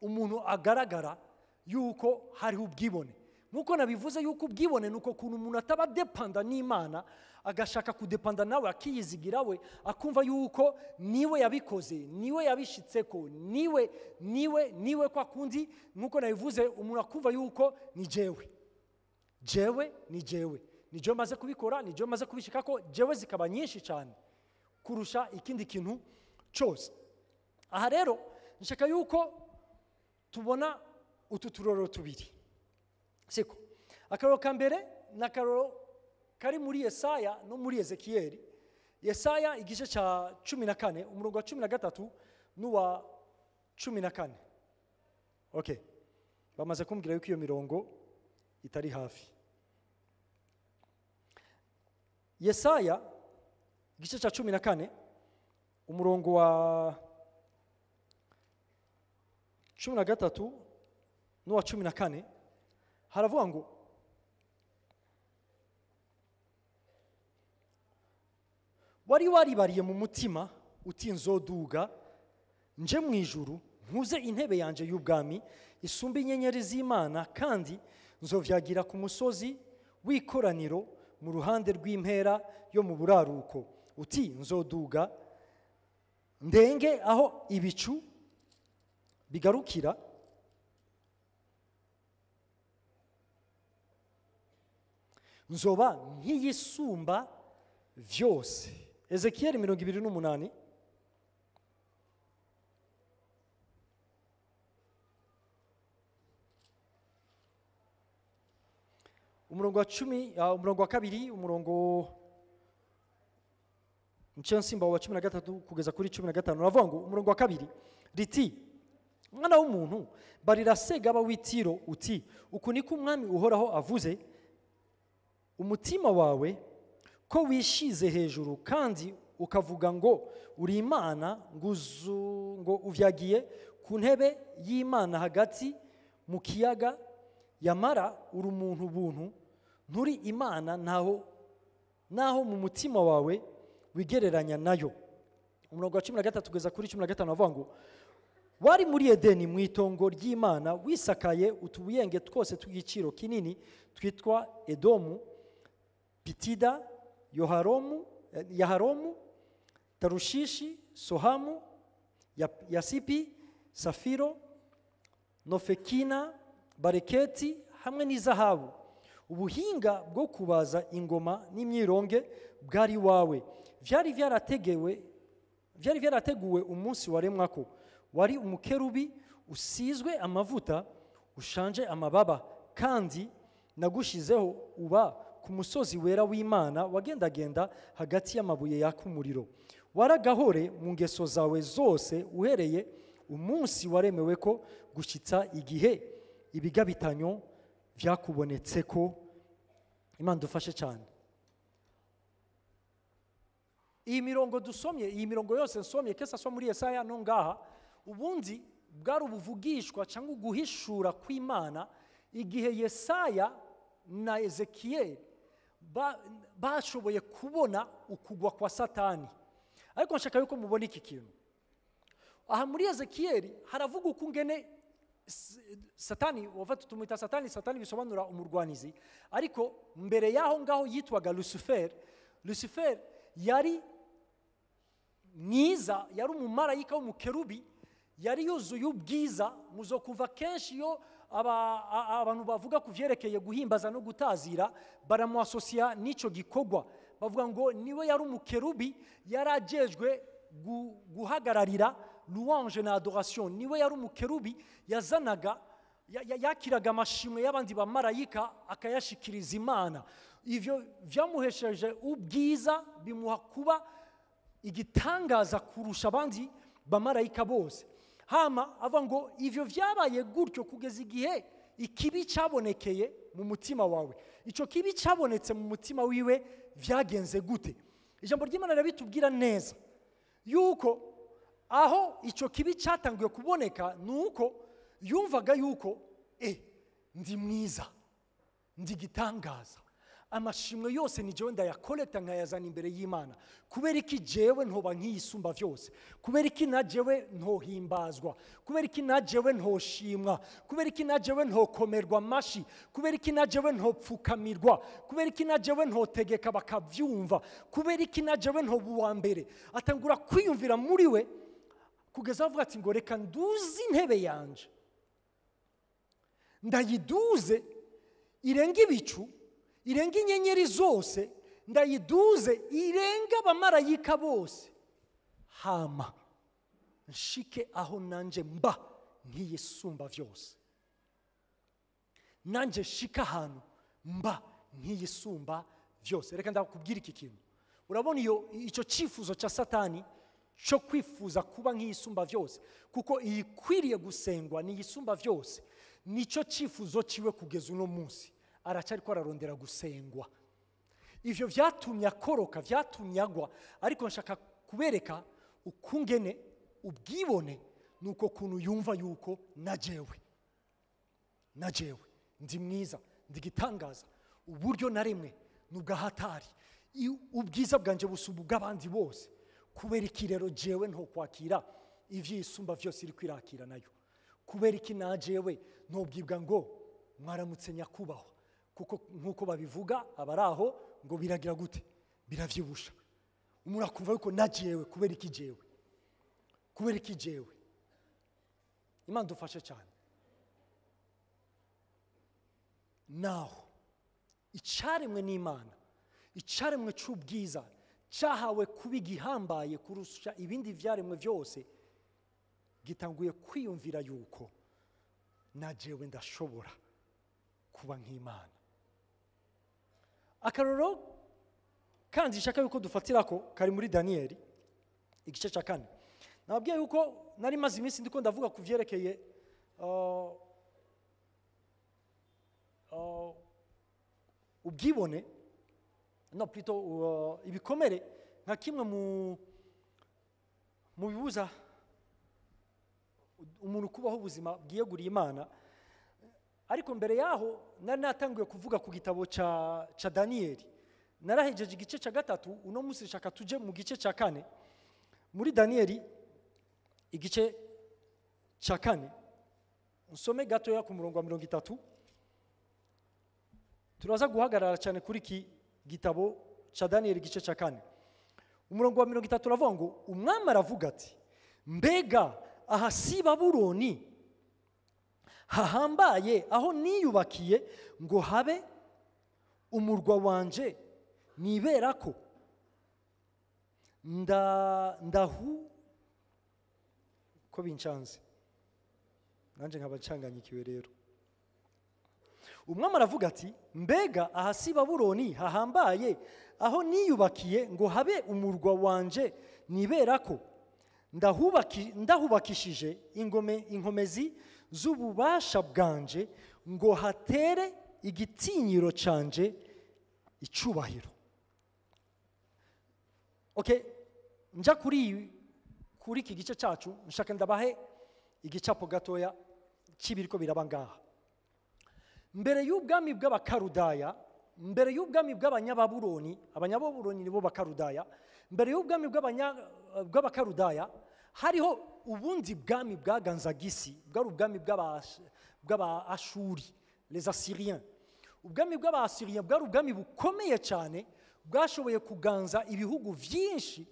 umuntu agaragara yuko hariho ubwibone. Nkuko nabivuze yuko ubwibone nuko kuntu umuntu ataba dependa n'Imana, agashaka kudependa nawe, akiyizigira we, akumva yuko niwe yabikoze, niwe yabishitseko, niwe niwe niwe kwa kundi. Nkuko nabivuze, umuntu akumva yuko ni jewe, jewe ni jewe, ni jewe maze kubikora, ni jewe maze kubishikako, jewe zikaba nyinshi cyane kurusha ikindi kintu cyose. Aha rero nshaka yuko tubona utu turoro tubiri, siko? Akaroro ka mbere ni akaroro kari muri Yesaya no muri Ezekiyeli. Yesaya igice cya 14 umurongo wa 13 n'uwa 14. Okay, bamaze kumbwira yuko iyo mirongo itari hafi. Yesaya igice cya 14 umurongo wa 13 n'uwa 14, haravuga ngo wari waribariye mu mutima uti nzoduga nje mu ijuru, nkuze intebe yanje y'ubwami isumba inyenyeri z'Imana, kandi nzovyagira ku musozi w'ikoraniro mu ruhande rw'impera yo mu buraruko. Uti nzoduga ndenge aho ibicu bigarukira, nzoba nk'iyisumba vyose. Ezekiel 28, umurongo wa 10, umurongo wa 2, umurongo nsimba wa 13 kugeza kuri 15, uravuga ngo umurongo wa 2 riti mwana w'umuntu, barira segaba w'Itiro uti uku niko Umwami Uhoraho avuze, umutima wawe ko wishize hejuru kandi ukavuga ngo uri Imana, ngo uvyagiye ku ntebe y'Imana hagati mu kiyaga, yamara uri umuntu buntu, nturi Imana, naho mu mutima wawe wigereranya nayo. Umurongo wa 13 kugeza kuri 15 avuga ngo wari muri Edeni mu itongo ry'Imana, wisakaye utubuyenge twose tw'igiciro kinini twitwa Edomu, Pitida, Yaharomu, Tarushishi, Sohamu, Yasipi, Safiro, Nofekina, Bareketi hamwe n'izahabu. Ubuhinga bwo kubaza ingoma n'imyironge bwari wawe, vyari vyarateguwe umunsi waremwako. Wari umukerubi usizwe amavuta, ushanje amababa, kandi nagushizeho uba ku musozi wera w'Imana, wagendagenda hagati y'amabuye yaka umuriro. Waragahore mu ngeso zawe zose uhereye umunsi waremewe ko gushitsa igihe ibigabitanyo vyakubonetseko. Imana dufashe cyane. Iyi mirongo dusomye, iyi mirongo yose nsomye, kesa so muri Yesaya no ngaha, ubundi bwari ubuvugishwa cyangwa guhishura kw'Imana igihe Yesaya na Ezekiel bashoboye kubona ukugwa kwa Satani. Ariko nshaka yuko mubona iki kintu. Aha muri Ezekiel haravuga ukungene Satani, wafata tumwita Satani, Satani bisobanura umurwanizi, ariko mbere yaho ngaho yitwaga Lucifer. Lucifer yari mwiza, yari umumarayika w'umukerubi, yari yuzuye ubwiza. Muzokumva kenshi iyo abantu bavuga ku vyerekeye guhimbaza no gutazira baramuasosia n'ico gikorwa, bavuga ngo niwe yari umukerubi, yarajejwe guhagararira louange na adoration. Niwe yari umukerubi yazanaga yakiraga amashimwe y'abandi bamarayika akayashikiriza Imana. Ivyo vyamuhesheje ubwiza, bimuha kuba igitangaza kurusha abandi bamarayika bose. Hama avuga ngo ivyo vyabaye gutyo kugeza igihe ikibi cyabonekeye mu mutima wawe. Ico kibi cyabonetse mu mutima wiwe vyagenze gute? Ijambo ry'Imana rirabitubwira neza yuko aho ico kibi cyatanguye kuboneka nuko yumvaga yuko ndi mwiza, ndi gitangaza, amashimwe yose ni jewe ndayakolekta nkayazana imbere y'Imana. Kubera iki jewe ntoba nk'iyisumba vyose? Kubera iki na jewe ntohimbazwa? Kubera iki na jewe ntoshimwa? Kubera iki na jewe ntokomerwa amashi? Kubera iki na jewe ntopfukamirwa? Kubera iki na jewe ntotegeka bakavyumva? Kubera iki na jewe ntoba uwa mbere? Atangura kwiyumvira muri we kugeza avuga ati ngo reka nduze intebe yanje, ndayiduze irenga ibicu, irenga inyenyeri zose, ndayiduze irenga abamarayika bose, hama nshike aho nanje mba nk'iyisumba vyose. Nanje shika ahantu mba nk'iyisumba vyose. Reka ndakubwira iki kintu. Urabona iyo icyo cyifuzo cya Satani cyo kwifuza kuba nk'iyisumba vyose, kuko iyikwiriye gusengwa ni iyisumba vyose, nicyo cyifuzo ciwe kugeza uno munsi. Aracyariko ararondera gusengwa. Ivyo vyatumye akoroka, vyatumye agwa. Ariko nshaka kubereka Ukungene ubwibone nuko kuntu yumva yuko najewe ndi mwiza, ndi gitangaza, uburyo naremwe nubwahatari, ubwiza bwanje busumba ubw'abandi bose. Kubera iki rero jewe nto kwakira ivyisumba vyose iri kwirakira nayo? Kubera iki najewe ntobwibwa ngo mwaramutse nyakubahwa? Kuko nkuko babivuga abaraho ngo biragira gute, biravyibusha. Umuntu akumva yuko najewe, kubera iki jewe, kubera iki jewe? Imana dufashe cyane. Naho icaremwe n'Imana, icaremwe c'ubwiza cyahawe kuba igihambaye kurusha ibindi vyaremwe vyose, gitanguye kwiyumvira yuko najewe ndashobora kuba nk'Imana. Akarorero kandi nshaka yuko dufatirako kari muri Daniyeli igice cya 4. Nababwiye yuko nari maze iminsi ndiko ndavuga ku vyerekeye ubwibone, no plutôt ibikomere nka kimwe mu bibuza umuntu kubaho ubuzima bwiyeguriye Imana. Ariko mbere yaho nari natanguye kuvuga ku gitabo ca Daniyeli. Narahejeje igice cya 3, uno munsi nshaka tuje mu gice cya 4. Muri Daniyeli igice cya 4, nsome gatoya ku murongo wa 30. Turaza guhagarara cyane kuri iki gitabo cya Daniyeli igice cya 4. Umurongo wa 30 uravuga ngo umwami aravuga ati, mbega aha si Babuloni hahambaye aho niyubakiye ngo habe umurwa wanje niberako, ndahu ko bincanze nanje nkabacanganyikiwe. Rero umwami aravuga ati, mbega aha si Babuloni hahambaye aho niyubakiye ngo habe umurwa wanje niberako, ndahubakishije inkomezi z'ububasha bwanje ngo hatere igitinyiro canje icubahiro. Okay, nja kuri iki gice cyacu nshaka ndabahe igicapo gatoya kibiriko biraba ngaha. Mbere y'ubwami bw'abakarudaya, mbere y'ubwami bw'abanyababuloni, abanyababuloni nibo bakarudaya, mbere y'ubwami bw'abakarudaya hariho ubundi bwami bwaganzaga isi, bwari ubwami bw'abaashuri, les Assyriens. Ubwami bw'abaassyriens bwari ubwami bukomeye cyane, bwashoboye kuganza ibihugu vyinshi.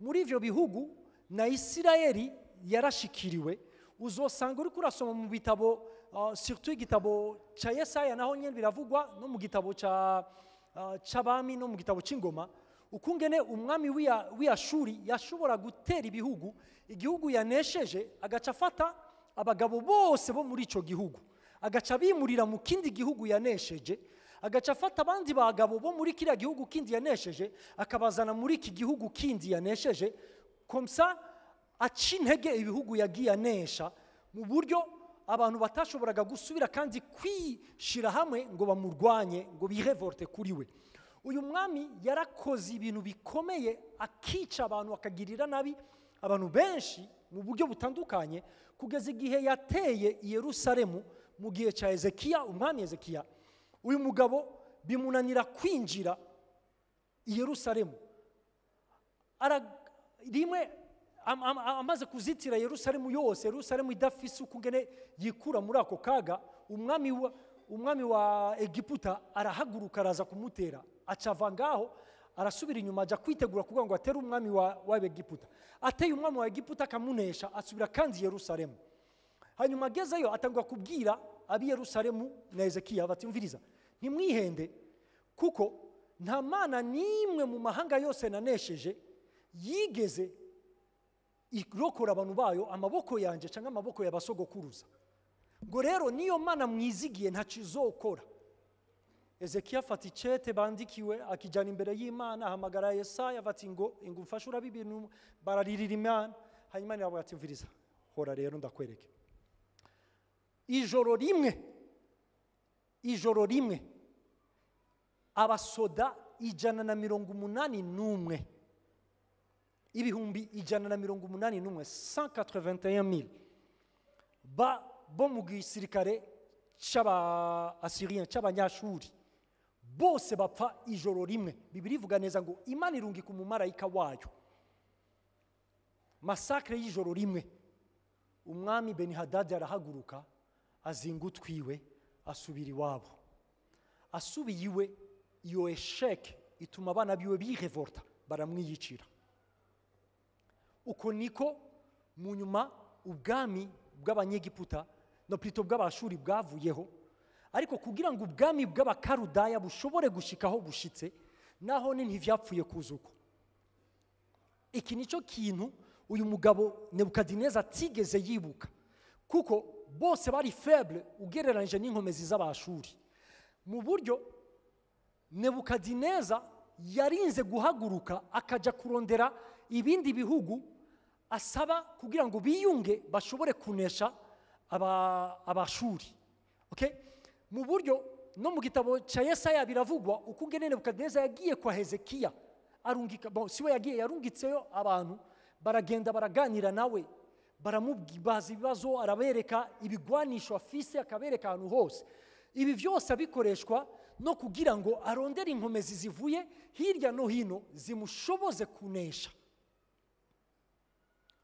Muri ivyo bihugu na Isirayeli yarashikiriwe. Uzosanga uri kurasoma mu bitabo, surtout igitabo ca Yesaya, naho nyene biravugwa, no mu gitabo c'abami no mu gitabo c'ingoma, ukungene umwami w'Ashuri yashobora gutera ibihugu, igihugu yanesheje agaca afata abagabo bose bo muri ico gihugu agaca bimurira mu kindi gihugu yanesheje, agaca afata abandi bagabo bo muri kiriya gihugu kindi yanesheje akabazana muri iki gihugu kindi yanesheje, komsa aca intege ibihugu yagiye anesha mu buryo abantu batashoboraga gusubira kandi kwishira hamwe ngo bamurwanye, ngo birevolte kuri we. Uyu mwami yarakoze ibintu bikomeye, akica abantu, akagirira nabi abantu benshi mu buryo butandukanye, kugeza igihe yateye i Yerusalemu mu gihe cya Ezekiya, umwami Ezekiya. Uyu mugabo bimunanira kwinjira i Yerusalemu. Rimwe amaze kuzitira Yerusalemu yose, Yerusalemu idafise ukungene yikura muri ako kaga, umwami wa Egiputa arahaguruka araza kumutera, acava ngaho arasubira inyuma aja kwitegura kugira ngo atere umwami wa Egiputa. Ateye umwami wa Egiputa akamunesha, asubira kandi Yerusalemu. Hanyuma agezeyo atangwa kubwira abi Yerusalemu na Ezekiya bati, mviriza, ntimwihende kuko nta mana n'imwe mu mahanga yose nanesheje yigeze irokora abantu bayo amaboko yanje cyangwa amaboko y'abasogokuruza. Ngo rero niyo mana mwizigiye ntacizokora. Ezekiya afata icete bandikiwe akijana imbere y'Imana, ahamagara Yesaya bati ngo ingumfashe urabe ibintu, bararirira Imana. Hanyuma nabo ati, mviriza, hora rero ndakwereke. Ijoro rimwe abasoda 181 181,000, 181,000 bo mu gisirikare cy'aba-Assyriens, cy'abanyashuri, bose bapfa ijoro rimwe. Bibiliya ivuga neza ngo Imana irungika umumarayika wayo. Massacre y'ijoro rimwe. Umwami Benihadadi arahaguruka, azinga utwiwe, asubira iwabo. Asubiye iwe, iyo échec ituma abana biwe birevolta, baramwiyicira. Uko niko mu nyuma ubwami bw'Abanyegiputa, no plutôt bw'Abashuri, bwavuyeho. Ariko kugira ngo ubwami bw'Abakarudaya bushobore gushikaho bushitse, naho ni ntivyapfuye kuza uko. Iki nicyo kintu uyu mugabo Nebukadineza atigeze yibuka, kuko bose bari faible ugereranyije n'inkomezi z'Abashuri. Mu buryo Nebukadineza yarinze guhaguruka akajya kurondera ibindi bihugu asaba kugira ngo biyunge bashobore kunesha Abashuri, okay? Mu buryo no mu gitabo cya Yesaya biravugwa uko ungene Nebukadineza yagiye kwa Hezekiya, arungika, bon, siwe yagiye, yarungitseyo abantu, baragenda baraganira nawe, baramubaza ibibazo, arabereka ibigwanisho afise, akabereka ahantu hose. Ibi byose abikoreshwa no kugira ngo arondere inkomezi zivuye hirya no hino zimushoboze kunesha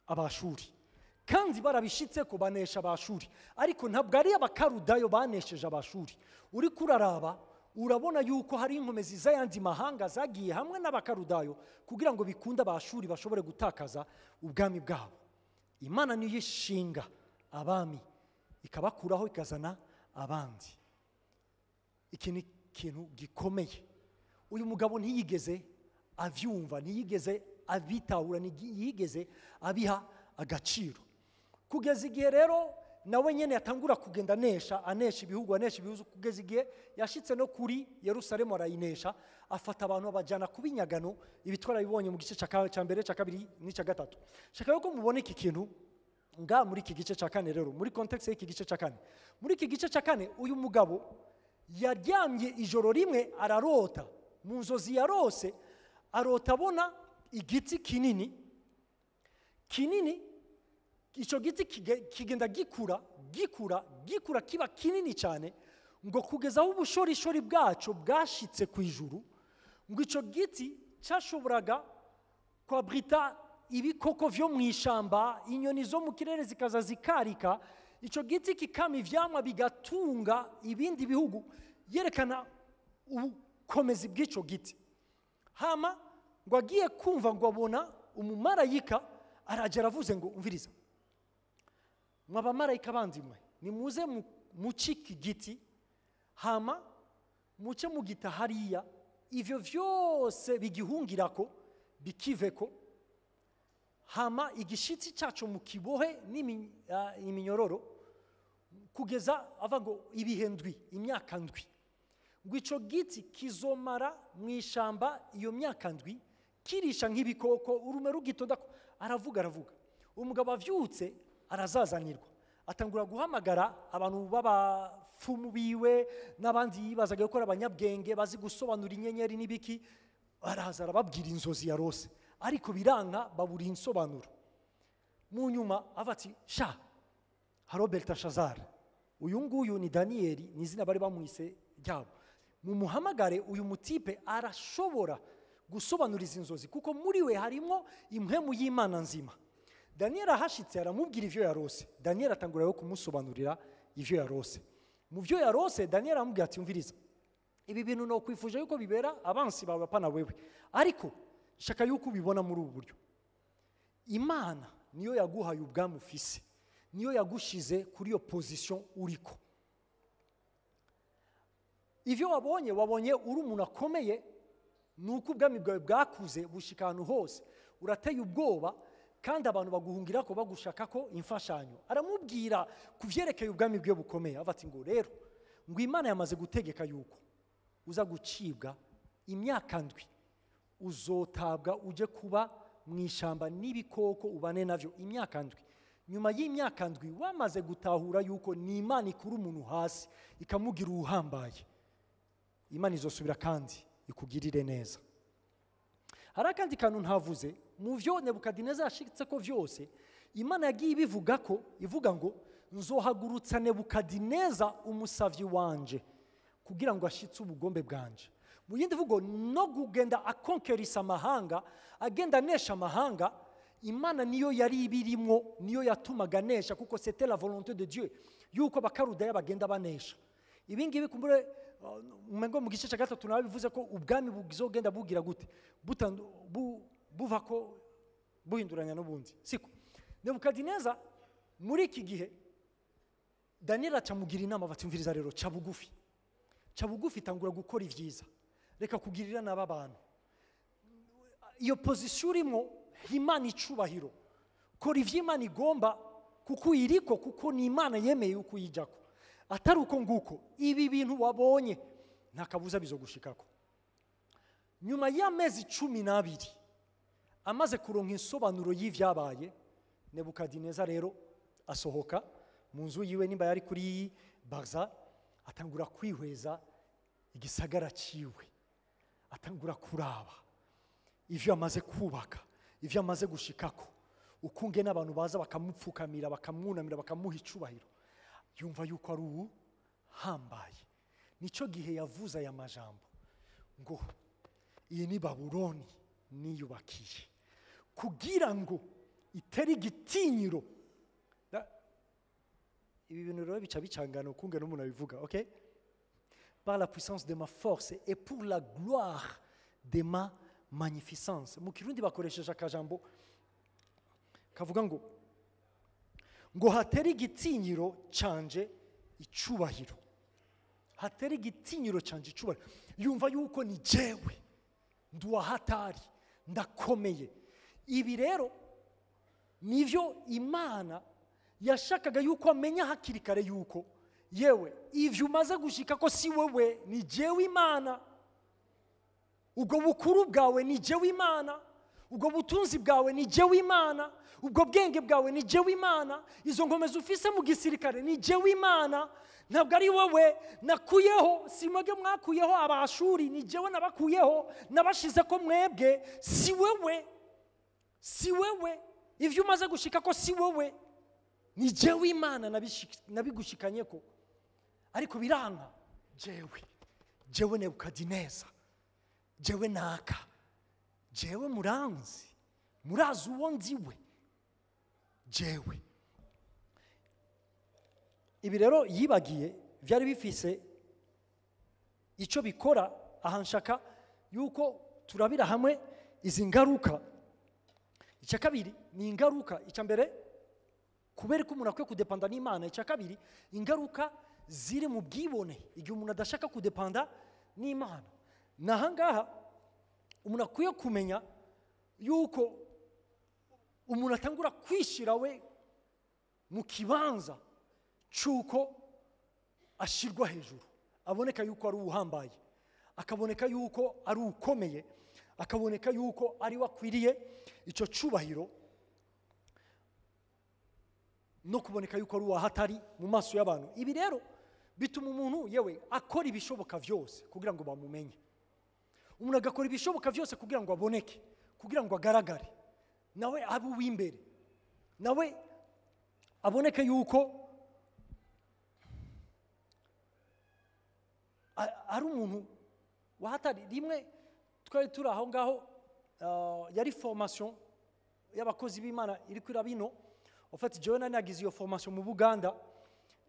Abashuri. Kandi barabishitse ko banesha Abashuri, ariko ntabwo ari Abakarudayo banesheje Abashuri. Uri kuraraba urabona yuko hari inkomezi z'ayandi mahanga zagiye hamwe n'Abakarudayo kugira ngo bikunde Abashuri bashobore gutakaza ubwami bwabo. Imana niyo ishinga abami, ikabakuraho, ikazana abandi. Iki ni ikintu gikomeye. Uyu mugabo ntiyigeze abyumva, ntiyigeze abitahura, ntiyigeze abiha agaciro, kugeza igihe rero nawe nyine yatangura kugenda anesha, anesha ibihugu, anesha ibihugu, kugeza igihe yashitse no kuri Yerusalemu arayinesha, afata abantu abajyana kuba inyagano. Ibi twarabibonye mu gice cya mbere, cya kabiri n'icya gatatu. Shaka yuko mubona iki kintu nga muri iki gice cya kane. Rero muri contexte y'iki gice cya kane, muri iki gice cya kane, uyu mugabo yaryamye ijoro rimwe ararota. Mu nzozi yarose, arota abona igiti kinini kinini. Icyo giti kigenda gikura, gikura, gikura, kiba kinini cyane, ngo kugeza aho ubushorishori bwacyo bwashitse ku ijuru. Ngo icyo giti cyashoboraga kwabrita ibikoko vyo mu ishamba, inyoni zo mu kirere zikaza zikarika. Icyo giti kikama ivyamwa bigatunga ibindi bihugu, yerekana ubukomezi bw'icyo giti. Hama ngo agiye kumva, ngo abona umumarayika aragera, avuze ngo: "Umviriza, mwa bamarayika bandi mwe, nimuze muce iki giti, hama muce mugita hariya, ivyo vyose bigihungirako bikiveko, hama igishitsi cyacu mukibohe iminyororo kugeza," ava ngo, "ibihe ndwi, imyaka ndwi." Ngo ico giti kizomara mu ishamba iyo myaka 7 kirisha nk'ibikoko, urume rugitonda. Aravuga, aravuga. Umugabo avyutse arazazanirwa, atangura guhamagara abantu b'abapfumu biwe n'abandi yibazaga gukora, abanyabwenge bazi gusobanura inyenyeri n'ibiki. Araza arababwira inzozi yarose, ariko biranka, babura insobanuro. Mu nyuma ava ati: "Sha, haro Beltashazari, uyu nguyu ni Daniyeli," ni izina bari bamwise ryabo, "mumuhamagare. Uyu mutipe arashobora gusobanura izi nzozi, kuko muri we harimo impwemu y'Imana nzima." Daniyeli ahashitse aramubwira ivyo yarose. Daniyeli atangura yo kumusobanurira ivyo yarose. Mu byo yarose, Daniyeli aramubwira ati: "Umviriza, ibi bintu nokwifuje yuko bibera abansi bawe, apana wewe, ariko shaka yuko ubibona muri ubu buryo: Imana niyo yaguhaye ubwami ufise, niyo yagushize kuri iyo position uriko. Ivyo wabonye, wabonye uri umuntu akomeye, ni uko ubwami bwawe bwakuze bushika ahantu hose, urateye ubwoba, kandi abantu baguhungira ko bagushaka ko imfashanyo." Aramubwira ku vyerekeye ubwami bwe bukomeye. Avuga ati ngo rero ngo Imana yamaze gutegeka yuko uza gucibwa imyaka 7, uzotabwa uje kuba mu ishamba n'ibikoko, ubane navyo imyaka 7. Nyuma y'imyaka 7, wamaze gutahura yuko ni Imana ikura umuntu hasi ikamugira uhambaye, Imana izosubira kandi ikugirire neza. Hari akandi kantu ntavuze mu byo Nebukadineza yashitse ko vyose Imana yagiye ibivuga ko ivuga ngo nzohagurutsa Nebukadineza umusavyi wanje kugira ngo ashitse ubugombe bwanje. Mu yindi vugo, no kugenda akonkerisa amahanga, agenda anesha amahanga, Imana niyo yari ibirimwo, niyo yatumaga anesha, kuko c'était la volonté de Dieu yuko Abakarudaya bagenda banesha. Ibi ngibi kumbure umengo mu gice cya gatatu nawe bivuze ko ubwami buzogenda bugira gute, buva ko buhinduranya n'ubundi. Siko Nebukadineza muri iki gihe Daniel acamugira inama, batumviriza rero, ca bugufi, ca bugufi, tangura gukora ivyiza, reka kugirira n'aba bantu. Iyo position urimo, Imana icubahiro, kora ivyo Imana igomba kuko uyiriko, kuko ni Imana yemeye yuko uyijako. Atari uko nguko, ibi bintu wabonye nta kabuza bizogushikako. Nyuma y'amezi 12 amaze kuronka insobanuro y'ivyabaye, Nebukadineza rero asohoka mu nzu yiwe, nimba yari kuri Barza, atangura kwihweza igisagara ciwe, atangura kuraba ivyo amaze kubaka, ivyo amaze gushikako, ukunge n'abantu baza bakamupfukamira, bakamwunamira, bakamuha icubahiro. Yumva yuko ari ubu hambaye. Nico gihe yavuze aya majambo ngo iyi ni Babuloni niyubakiye kugira ngo itere igitinyiro. Ibi bintu rero bica bicangana ukunge n'umuntu abivuga, okay? Par la puissance de ma force et pour la gloire de ma magnificence. Mu Kirundi bakoresheje akajambo kavuga ngo hatere igitinyiro canje icubahiro, hatere igitinyiro canje icubahiro. Yumva yuko ni jewe nduwahatari, ndakomeye. Ibi rero nivyo Imana yashakaga yuko amenya hakiri kare, yuko yewe ivyo umaze gushika ko si wewe, ni jewe Imana. Ubwo bukuru bwawe ni jewe Imana, ubwo butunzi bwawe ni jewe Imana, ubwo bwenge bwawe ni jewe Imana, izo nkomezi ufise mu gisirikare ni jewe Imana, ntabwo ari wowe nakuyeho. Si mwebwe mwakuyeho Abashuri, ni jewe nabakuyeho, nabashize ko mwebwe, si wewe, si wewe. Ivyo umaze gushika ko si wewe, ni jewe Imana nabigushikanye ko. Ariko biranka, jewe, jewe Nebukadineza, jewe naka, jewe muranzi, murazi uwo ndiwe, jewe. Ibi rero yibagiye byari bifise icyo bikora. Aha nshaka yuko turabira hamwe izi ngaruka. Icya kabiri ni ingaruka. Icya mbere, kubera ko umuntu akwiye kudepanda n'Imana. Icya kabiri, ingaruka ziri mu bwibone igihe umuntu adashaka kudepanda n'Imana. Naha ngaha umuntu akwiye kumenya yuko umuntu atangura kwishira we mu kibanza cy'uko ashirwa hejuru, aboneka yuko ari uhambaye, akaboneka yuko ari ukomeye, akaboneka yuko ari wakwiriye icyo cubahiro, no kuboneka yuko ari uwahatari mu maso y'abantu. Ibi rero bituma umuntu yewe akora ibishoboka vyose kugira ngo bamumenye. Umuntu agakora ibishoboka vyose kugira ngo aboneke, kugira ngo agaragare, nawe abe uw'imbere, nawe aboneke yuko ari umuntu wahatari. Rimwe twari turi aho ngaho, yari formation y'abakozi b'Imana iri kuri bino. En fait, jewe nari nagize iyo formation mu Buganda,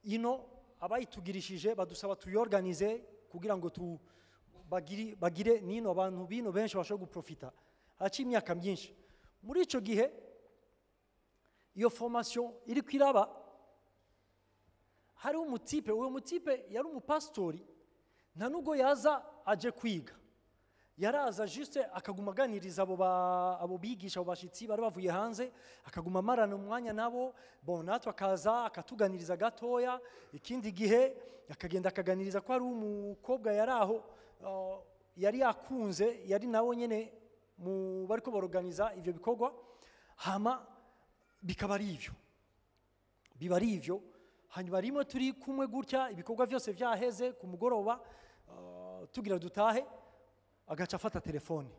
ino abayitugirishije badusaba tuyorganize kugira ngo tu bagire nino abantu bino benshi bashobora guprofita. Haciye imyaka myinshi. Muri ico gihe iyo formation iri kwiraba, hari umutipe, uwo mutipe yari umupastori, nta nubwo yaza aje kwiga, yaraza juste akaguma aganiriza abo bigisha, abo bashitsi bari bavuye hanze, akaguma amarana umwanya nabo. Bon, natwe akaza akatuganiriza gatoya, ikindi gihe akagenda akaganiriza ko ari umukobwa yari aho, yari yakunze, yari nawe nyene mu bariko baroganiza ivyo bikorwa. Hama bikaba ari ivyo, biba ari ivyo. Hanyuma rimwe turi kumwe gutya, ibikorwa vyose vyaheze ku mugoroba, tugira dutahe, agaca afata telefone.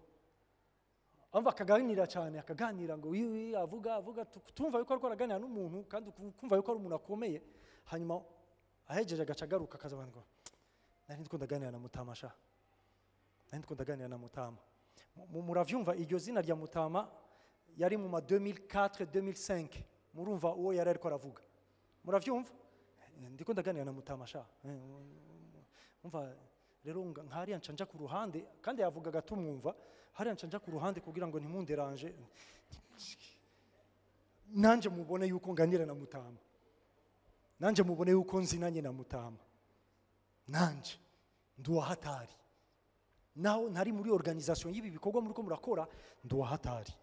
Amva akaganira cyane, akaganira ngo wiwi, avuga avuga, tumva yuko ariko araganira n'umuntu, kandi kumva yuko ari umuntu akomeye. Hanyuma ahejeje agaca agaruka akaza ngo nari ndiko ndaganira na Mutama sha, nari ndiko ndaganira na Mutama. Muravyumva iryo zina rya Mutama yari mu ma 2004 2005, murumva uwo yari ariko aravuga, muravyumva? Ndiko ndaganira na Mutama sha. Umva rero nkariya nca nja ku ruhande, kandi yavugaga tumwumva, hariya nca nja ku ruhande kugira ngo ntimunderanje, nanje mubone yuko nganira na Mutama, nanje mubone yuko nzinanye na Mutama, nanje nduwahatari, naho ntari muri organisation y'ibi bikorwa muriko murakora, nduwahatari.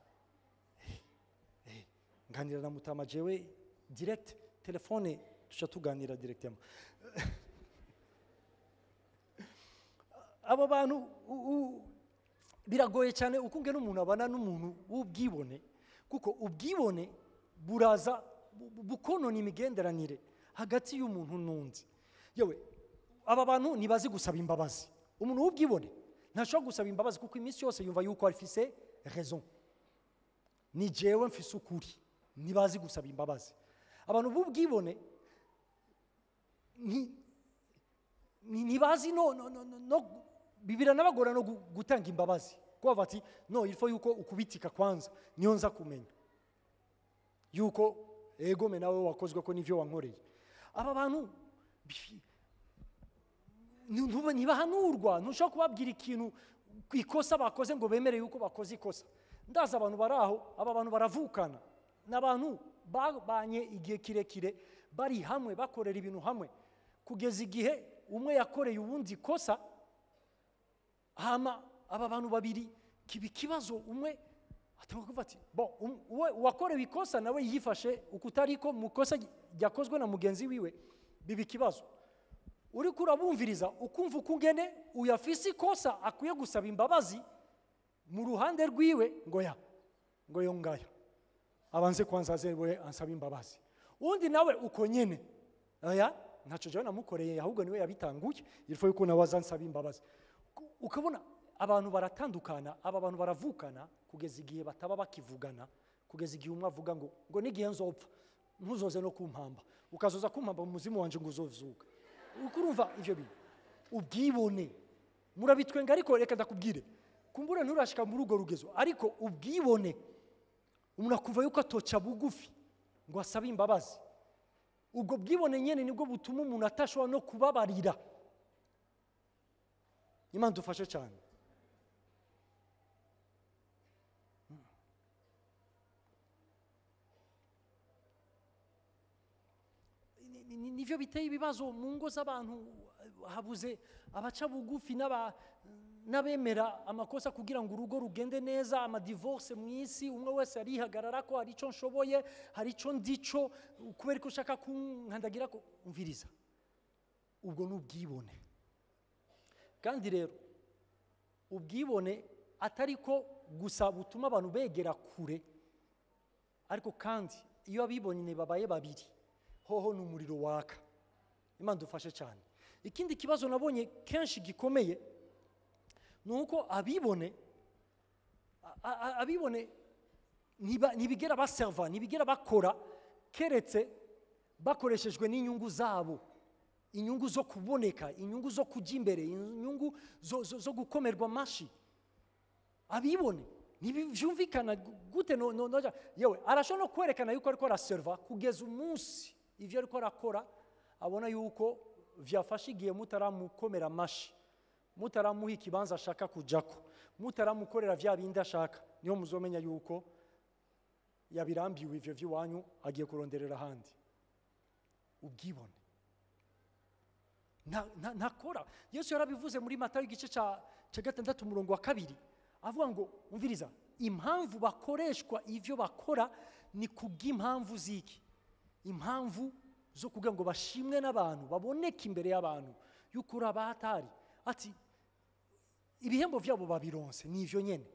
Nganira na Mutama jewe direct, telefone tuca tuganira directement. Abo bantu biragoye cyane ukungena umuntu abana n'umuntu w'ubwibone, kuko ubwibone buraza bukonona imigenderanire hagati y'umuntu n'undi. Yewe aba bantu ntibazi gusaba imbabazi. Umuntu w'ubwibone ntashobora gusaba imbabazi kuko iminsi yose yumva yuko afise raison, ni jewe mfise ukuri. Ntibazi gusaba imbabazi. Abantu b'ubwibone ntibazi no biranabagora no gutanga imbabazi, kuko bavuga ati no, il faut yuko ukubitika kwanza niyo nza kumenya yuko egome nawe wakozwe ko nivyo wankoreye. Aba bantu ntibahanurwa, ntushobora kubabwira ikintu ikosa bakoze ngo bemere yuko bakoze ikosa. Ndaza abantu baraho, aba bantu baravukana, n'abantu babanye igihe kirekire bari hamwe bakorera ibintu hamwe, kugeza igihe umwe yakoreye uwundi ikosa. Hama aba bantu babiri kiba ikibazo, umwe atanga kuvuga ati bon, uwakorewe ikosa nawe yifashe ukutariko mu kosa ryakozwe na mugenzi wiwe, biba ikibazo. Uriko urabumviriza ukumva ukungene uyafise ikosa akwiye gusaba imbabazi mu ruhande rwiwe, ngo ya ngo yo ngayo abanze kwanza azewe ansaba imbabazi. Undi nawe uko nyene, oya ntaco jewe namukoreye, ahubwo niwe yabitanguye, il faut yuko nawe azansaba imbabazi. Ukabona abantu baratandukana, aba bantu baravukana kugeza igihe bataba bakivugana, kugeza igihe umwe avuga ngo n'igihe nzopfa ntuzoze no kumpamba, ukazoza kumpamba mu muzimu wanje ngo uzozuka. Ukurumva ivyo bintu ubwibone murabitwenga, ariko reka ndakubwire, kumbure nturashika muri urwo rugezo, ariko ubwibone umuntu akumva yuko atoca bugufi ngo asabe imbabazi, ubwo bwibone nyene nibwo butuma umuntu atashobora no kubabarira. Imana dufashe cyane. Nivyo biteye ibibazo mu ngo z'abantu, habuze abaca bugufi n'abemera amakosa kugira ngo urugo rugende neza. Amadivorce mu isi, umwe wese arihagarara ko hari ico nshoboye, hari ico ndico, kubera ko ushaka kunkandagira ko umviriza. Ubwo ni ubwibone. Kandi rero ubwibone atari ko gusa butuma abantu begera kure, ariko kandi iyo abibonye babaye babiri hoho ni umuriro waka. Imana dufashe cyane. Ikindi kibazo nabonye kenshi gikomeye ni uko abibone ntibigera baserva, ntibigera bakora keretse bakoreshejwe n'inyungu zabo, inyungu zo kuboneka, inyungu zo kujya imbere, inyungu zo gukomerwa amashi. Abibone ntibyumvikana gute? No, yewe arashobora no kwerekana yuko ariko araserva kugeza umunsi ivyo ariko arakora abona yuko vyafashe igihe mutaramukomera amashi, mutaramuha ikibanza ashaka kujako, mutaramukorera vya bindi ashaka, niho muzomenya yuko yabirambiwe ivyo vy'iwanyu, agiye kuronderera ahandi. Ubwibone ntakora. Yesu yarabivuze muri Matayo igice ca 6 umurongo wa 2, avuga ngo umviriza, impamvu bakoreshwa ivyo bakora ni kubw'impamvu ziki? Impamvu zo kugira ngo bashimwe n'abantu, baboneke imbere y'abantu yuko urabatari. Ati ibihembo vyabo babironse nivyo nyene.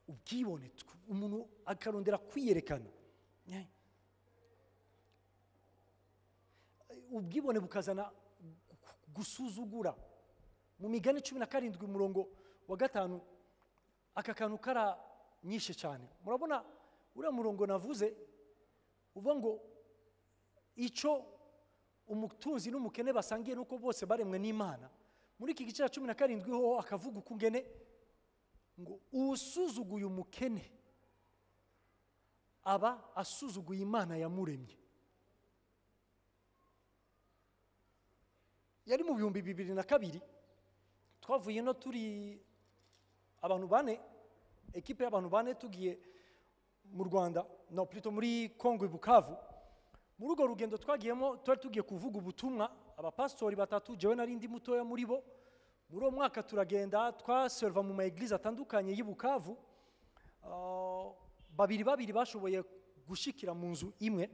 Ubwibone, umuntu akarondera kwiyerekana. Ubwibone bukazana gusuzugura. Mu migani 17 umurongo wa 5 Aka kantu karanyishe cyane. Murabona uriya murongo navuze uvuga ngo icyo umutunzi n'umukene basangiye nuko bose baremwe n'Imana. Muri iki gice cya 17 ho akavuga ukungene ngo usuzuguye umukene aba asuzuguye Imana yamuremye. Yari mu 2002 twavuye no turi abantu bane, ekipe y'abantu bane, tugiye mu Rwanda, no plutôt muri Congo i Bukavu. Muri urwo rugendo twagiyemo twari tugiye kuvuga ubutumwa, abapastori batatu, jewe nari ndi mutoya muri bo. Muri uwo mwaka turagenda twaserva mu ma église atandukanye y'i Bukavu. Babiri babiri bashoboye gushikira mu nzu imwe.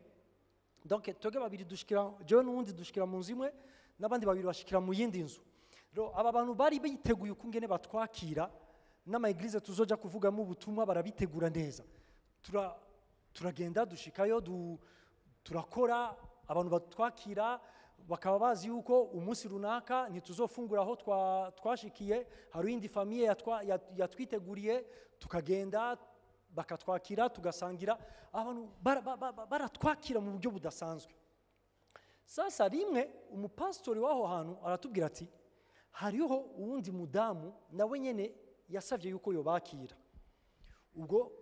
Donc twebwe babiri dushikira, jewe n'uwundi dushikira mu nzu imwe, n'abandi babiri bashikira mu yindi nzu. Rero aba bantu bari biteguye ukungene batwakira n'ama église tuzoja kuvugamo ubutumwa, barabitegura neza. Turagenda dushikayo, turakora, abantu batwakira bakaba bazi yuko umunsi runaka ntituzofungura aho twashikiye, hari indi famille yatwiteguriye, tukagenda bakatwakira tugasangira. Abantu baratwakira mu buryo budasanzwe. Sasa rimwe umupastori w'aho hantu aratubwira ati hariho uwundi mudamu nawe nyene yasavye yuko yobakira. Ubwo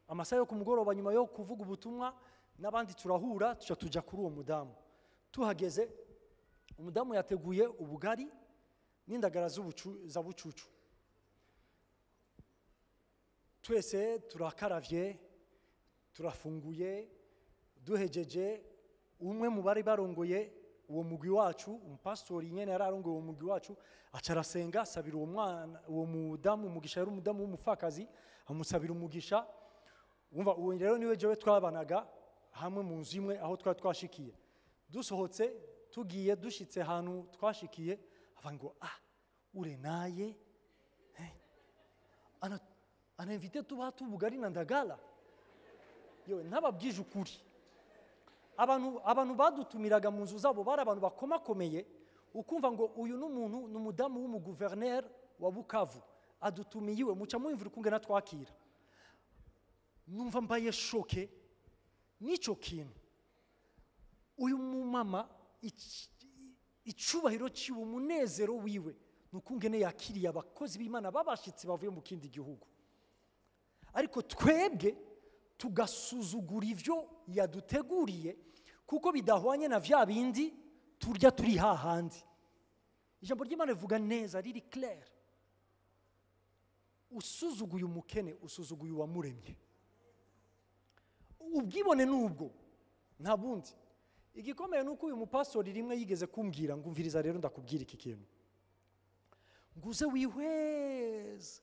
amasaha yo kumugoroba nyuma yo kuvuga ubutumwa n'abandi turahura, tuca tuja kuri uwo mudamu. Tuhageze umudamu yateguye ubugari n'indagara za bucucu. Twese turakaravye, turafunguye, duhejeje umwe mu bari barongoye uwo mugwi wacu, umupastori nyene yari arongoye uwo mugwi wacu, aca arasenga asabira uwo mwana, uwo mudamu umugisha. Yari umudamu w'umupfakazi, amusabira umugisha. Umva, uwo rero niwe jewe twabanaga hamwe mu nzu imwe aho twari twashikiye. Dusohotse tugiye dushitse ahantu twashikiye, avuga ngo ure naye ana invité tuba tubugari na ndagala. Yewe ntababwije ukuri, abantu badutumiraga mu nzu zabo bari abantu bakomakomeye. Ukumva ngo uyu n'umuntu ni umudamu w'umuguverineri wa Bukavu adutumiye iwe, muca muyumvira ukungene twakira. Numva mbaye choqué n'ico kintu. Uyu mumama icubahiro ciwe, umunezero wiwe ni ukungene yakiriye abakozi b'Imana babashitsi bavuye mu kindi gihugu. Ariko twebwe tugasuzugura ivyo yaduteguriye kuko bidahwanye na vya bindi turya turi hahandi. Ijambo ry'Imana rivuga neza, riri clair: usuzuguye umukene usuzuguye uwamuremye. Ubwibone nubwo nta bundi. Igikomeye nuko uyu mupastori rimwe yigeze kumbwira ngo umviriza rero ndakubwira iki kintu, nguze wihweze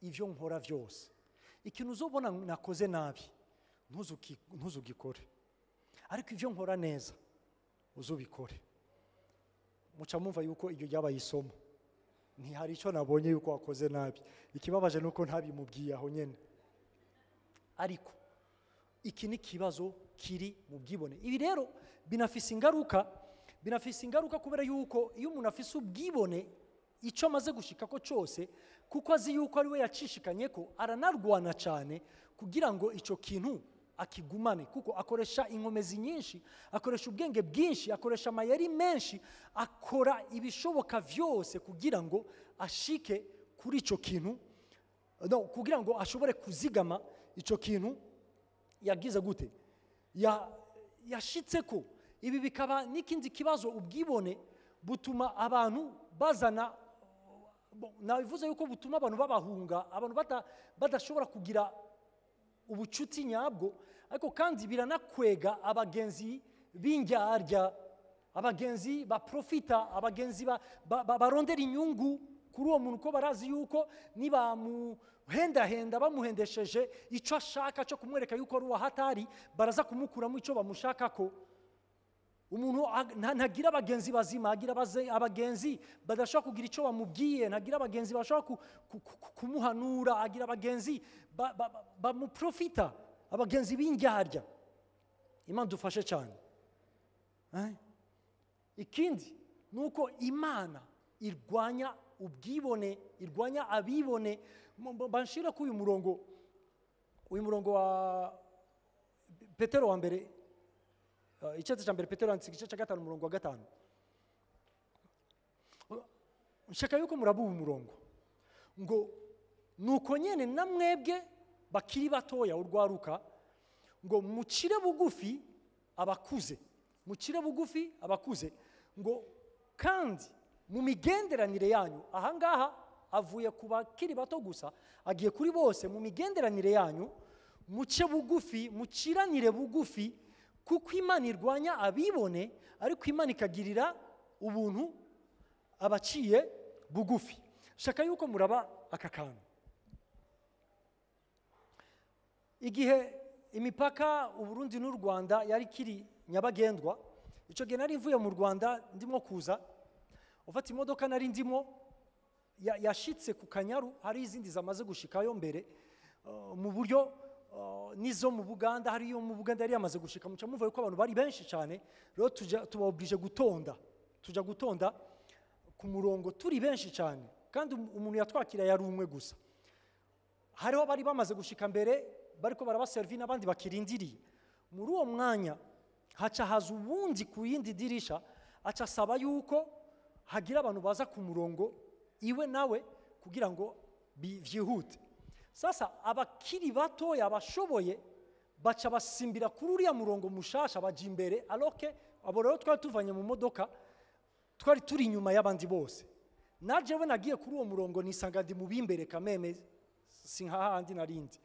ivyo nkora vyose, ikintu uzobona nakoze nabi ntuzugikore, ariko ivyo nkora neza uzubikore. Muca mumva yuko iryo ryabaye isomo. Ntihari icyo nabonye yuko wakoze nabi. Ikibabaje nuko ntabimubwiye aho nyene. Ariko iki ni kibazo kiri mu bwibone. Ibi rero binafise ingaruka, binafise ingaruka kubera yuko iyo umuntu afise ubwibone, icyo amaze gushika ko cyose, kuko azi yuko ari we yacishikanye ko, aranarwana cyane kugira ngo icyo kintu akigumane, kuko akoresha inkomezi nyinshi, akoresha ubwenge bwinshi, akoresha amayeri menshi, akora ibishoboka vyose kugira ngo ashike kuri icyo kintu, no, kugira ngo ashobore kuzigama icyo kintu yagize gute yashitse ko. Ibi bikaba n'ikindi kibazo. Ubwibone butuma abantu bazana, nabivuze yuko butuma abantu babahunga, abantu badashobora kugira ubucuti nyabwo. Ariko kandi biranakwega abagenzi b'indyarya, abagenzi baprofita, abagenzi barondera inyungu kuri uwo muntu, ko barazi yuko nibamuhendahenda bamuhendesheje icyo ashaka cyo kumwereka yuko ari uwahatari, baraza kumukuramo icyo bamushakako. Umuntu ntagira abagenzi bazima, agira abagenzi badashobora kugira icyo bamubwiye, ntagira abagenzi bashobora kumuhanura, agira abagenzi bamuprofita, abagenzi b'indyarya. Imana dufashe cyane. Ikindi ni uko Imana irwanya ubwibone, irwanya abibone. Banshira ko uyu murongo wa Petero wa mbere, igice cya mbere Petero yanditse igice cya 5 umurongo wa 5. Nshaka yuko muraba uyu murongo ngo nuko nyene namwebwe bakiri batoya urwaruka ngo mucire bugufi abakuze, mucire bugufi abakuze, ngo kandi mu migenderanire yanyu. Ahangaha avuye ku bakiri bato gusa agiye kuri bose. Mu migenderanire yanyu muce bugufi, muciranire bugufi, kuko Imana irwanya abibone ariko Imana ikagirira ubuntu abaciye bugufi. Shaka yuko muraba aka kantu. Igihe imipaka Uburundi n'u Rwanda yari kiri nyabagendwa, ico gihe nari mvuye mu Rwanda ndimo kuza, ufata imodoka nari ndimo yashitse ku Kanyaru, hari izindi zamaze gushikayo mbere mu buryo nizo mu Buganda, hari iyo mu Buganda yari yamaze gushika. Muca muvuye ko abantu bari benshi cyane, rero tuba oblige gutonda, tuja gutonda ku murongo turi benshi cyane, kandi umuntu yatwakira yari umwe gusa. Hariho bari bamaze gushika mbere bariko barabaservi n'abandi bakirindiriye. Muri uwo mwanya haca haza uwundi ku yindi dirisha, aca asaba yuko hagira abantu baza ku murongo iwe nawe kugira ngo vyihute. Sasa abakiri batoya abashoboye baca basimbira kuri uriya murongo mushasha baja imbere, aloke abo rero twari tuvanye mu modoka twari turi inyuma y'abandi bose. Najewe nagiye kuri uwo murongo nisanga ndi mu bimbere kameme, sinkahandi narindi.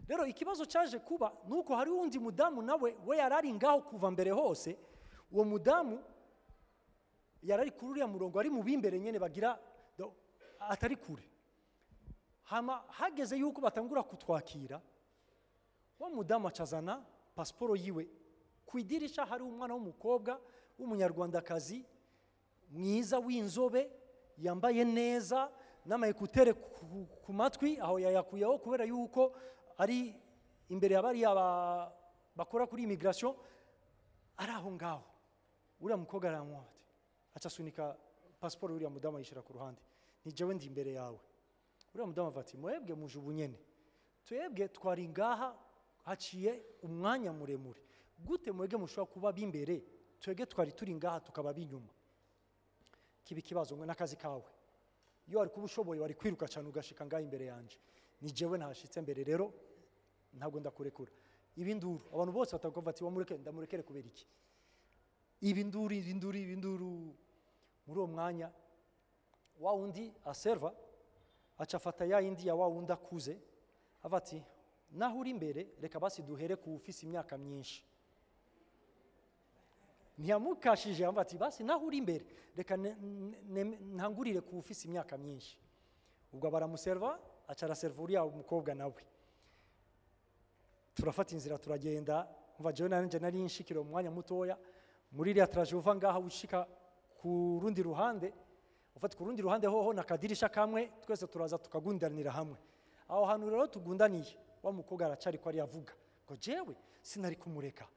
Rero ikibazo cyaje kuba nuko hari undi mudamu nawe we yarari ngaho kuva mbere hose. Uwo mudamu yarari kuri uriya murongo ari mu bimbere nyene bagira atari kure. Hama hageze yuko batangura kutwakira, wa mudamu acazana pasiporo yiwe. Ku idirisha hari umwana w'umukobwa w'umunyarwandakazi mwiza w'inzobe, yambaye neza n'amayekutere ku matwi, aho yayakuyeho kubera yuko ari imbere ya bariya bakora kuri immigration, ari aho ngaho. Uriya mukobwa aramuha ati, aca asunika pasiporo uriya mudamu ayishira ku ruhande, ni jewe ndi imbere yawe. Uriya mudamu avuga ati, mwebwe muje ubunyene, twebwe twari ngaha haciye umwanya muremure, gute mwebwe mushobora kuba b'imbere, twebwe twari turi ngaha tukaba b'inyuma? Kiba ikibazo ngo n'akazi kawe, iyo wari kuba ushoboye wari kwiruka cyane ugashika ngaha imbere yanje, ni jewe ntashitse mbere, rero ntabwo ndakurekura. Ibinduru abantu bose batakuva ati wamureke, ndamurekere kubera iki? Ibinduru ibinduru ibinduru. Muri uwo mwanya wa wundi aserva aca afata ya yindi ya wa wundi akuze, ava ati naho uri imbere reka basi duhere ku ufise imyaka myinshi. Ntiyamukashije, ava ati basi naho uri imbere reka ntangurire ku ufise imyaka myinshi. Ubwo baramuserva, aca araserva uriya mukobwa nawe. Turafata inzira turagenda, umva jewe nanje nari nshikira umwanya mutoya muri iriya traje uva ngaha ushika ku rundi ruhande, ufata ku rundi ruhande hoho nakadirisha kamwe, twese turaza tukagundanira hamwe. Aho hantu rero tugundaniye, wa mukobwa aracari ko ari avuga ngo jewe sinari kumureka,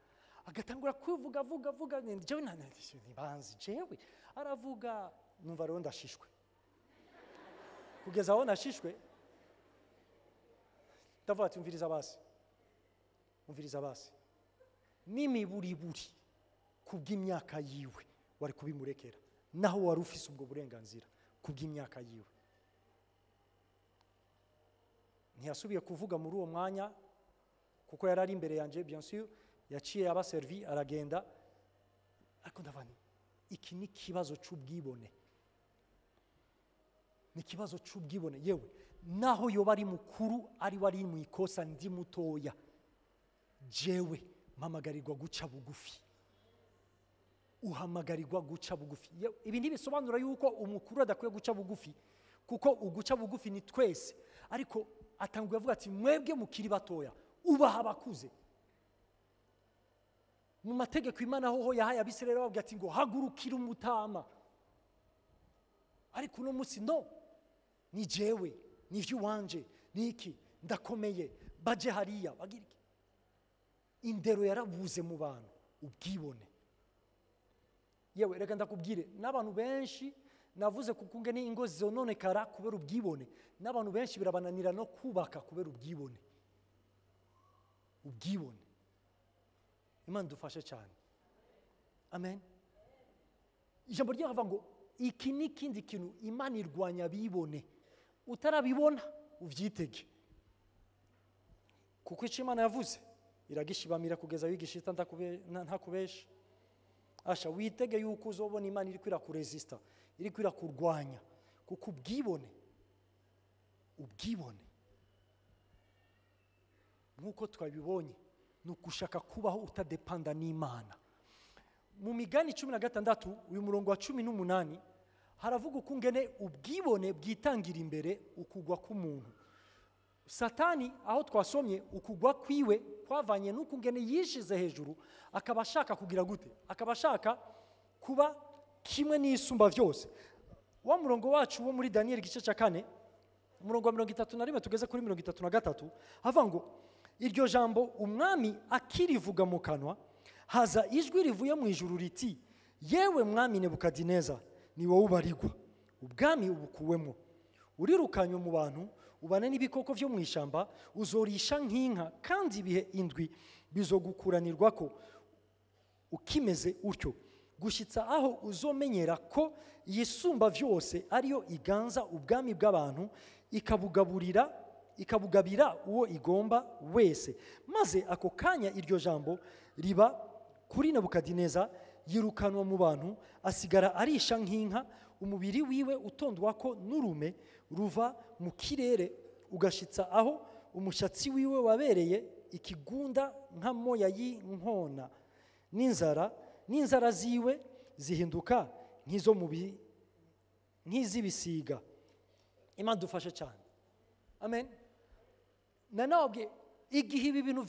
agatangura kuvuga vuga vuga, jewe ntibanzi jewe aravuga, numva rero ndashishwe. Kugeza aho nashishwe ndavuga ati umviriza basi, umviriza basi, n'imiburiburi kubw'imyaka yiwe wari kubimurekera, naho wari ufise ubwo burenganzira kubw'imyaka yiwe. Ntiyasubiye kuvuga muri uwo mwanya kuko yari ari imbere yanje, bien sûr yaciye aba servi aragenda. Ariko ndavuga nti iki ni ikibazo c'ubwibone, ni ikibazo c'ubwibone. Yewe naho yoba ari mukuru ari wari mu ikosa ndi mutoya, jewe mpamagarirwa guca bugufi. Uhamagarirwa guca bugufi. Ibi ntibisobanura yuko umukuru adakwiye guca bugufi, kuko uguca bugufi ni twese, ariko atanguye avuga ati mwebwe mukiri batoya ubaha abakuze. Mu mategeko Imana hoho yahaye Abisirayeli bababwira ati ngo hagurukira umutama, ariko uno munsi no ni jewe, ni ivy'iwanje, ni iki, ndakomeye, baje hariya bagira iki. Indero yarabuze mu bantu, ubwibone. Yewe reka ndakubwire, n'abantu benshi Navuze kuko ngene ingo zononekara kubera ubwibone, n'abantu benshi birabananira no kubaka kubera ubwibone. Ubwibone. Imana dufashe cyane. Amen. Ijambo ry'Imana ngo iki ni ikindi kintu Imana irwanya abibone. Utarabibona uvyitege. Kuko icyo Imana yavuze iragishibamira kugeza wigishita ntakubesha. Asha witege yuko uzobona Imana iri kwirakuresista, iri kwirakurwanya, kuko ubwibone nkuko twabibonye ni ugushaka kubaho utadepanda n'Imana. Mu migani 16 uyu murongo wa 18 haravuga ukungene ubwibone bwitangira imbere ukugwa k'umuntu. Satani aho twasomye ukugwa kwiwe kwavanye n'ukungene yishize hejuru, akaba ashaka kugira gute? Akaba ashaka kuba kimwe n'isumba vyose. Wa murongo wacu wo muri Daniel igice cya 4 umurongo wa 31 tugeze kuri 33 havuga ngo iryo jambo umwami akirivuga mu kanwa haza ijwi rivuye mu ijuru riti yewe mwami Nebukadineza ni wowe ubarigwa, ubwami ubukuwemo, urirukanywe mu bantu, ubane n'ibikoko byo mu ishyamba, uzorisha nk'inka, kandi ibihe indwi bizogukuranirwa ko ukimeze utyo, gushyitsa aho uzomenyera ko yisumba vyose ariyo iganza ubwami bw'abantu, ikabugabira uwo igomba wese. Maze ako kanya iryo jambo riba kuri Nebukadineza, yirukanwa mu bantu, asigara arisha nk'inka, umubiri wiwe utondwa ko n'urume ruva mu kirere, ugashitsa aho umushatsi wiwe wabereye ikigunda nk'amoya y'inkona, n'inzara ziwe zihinduka nk'izo nk'iz'ibisiga. Imana dufashe cyane. Amen. Nanabwe igihe ibi bintu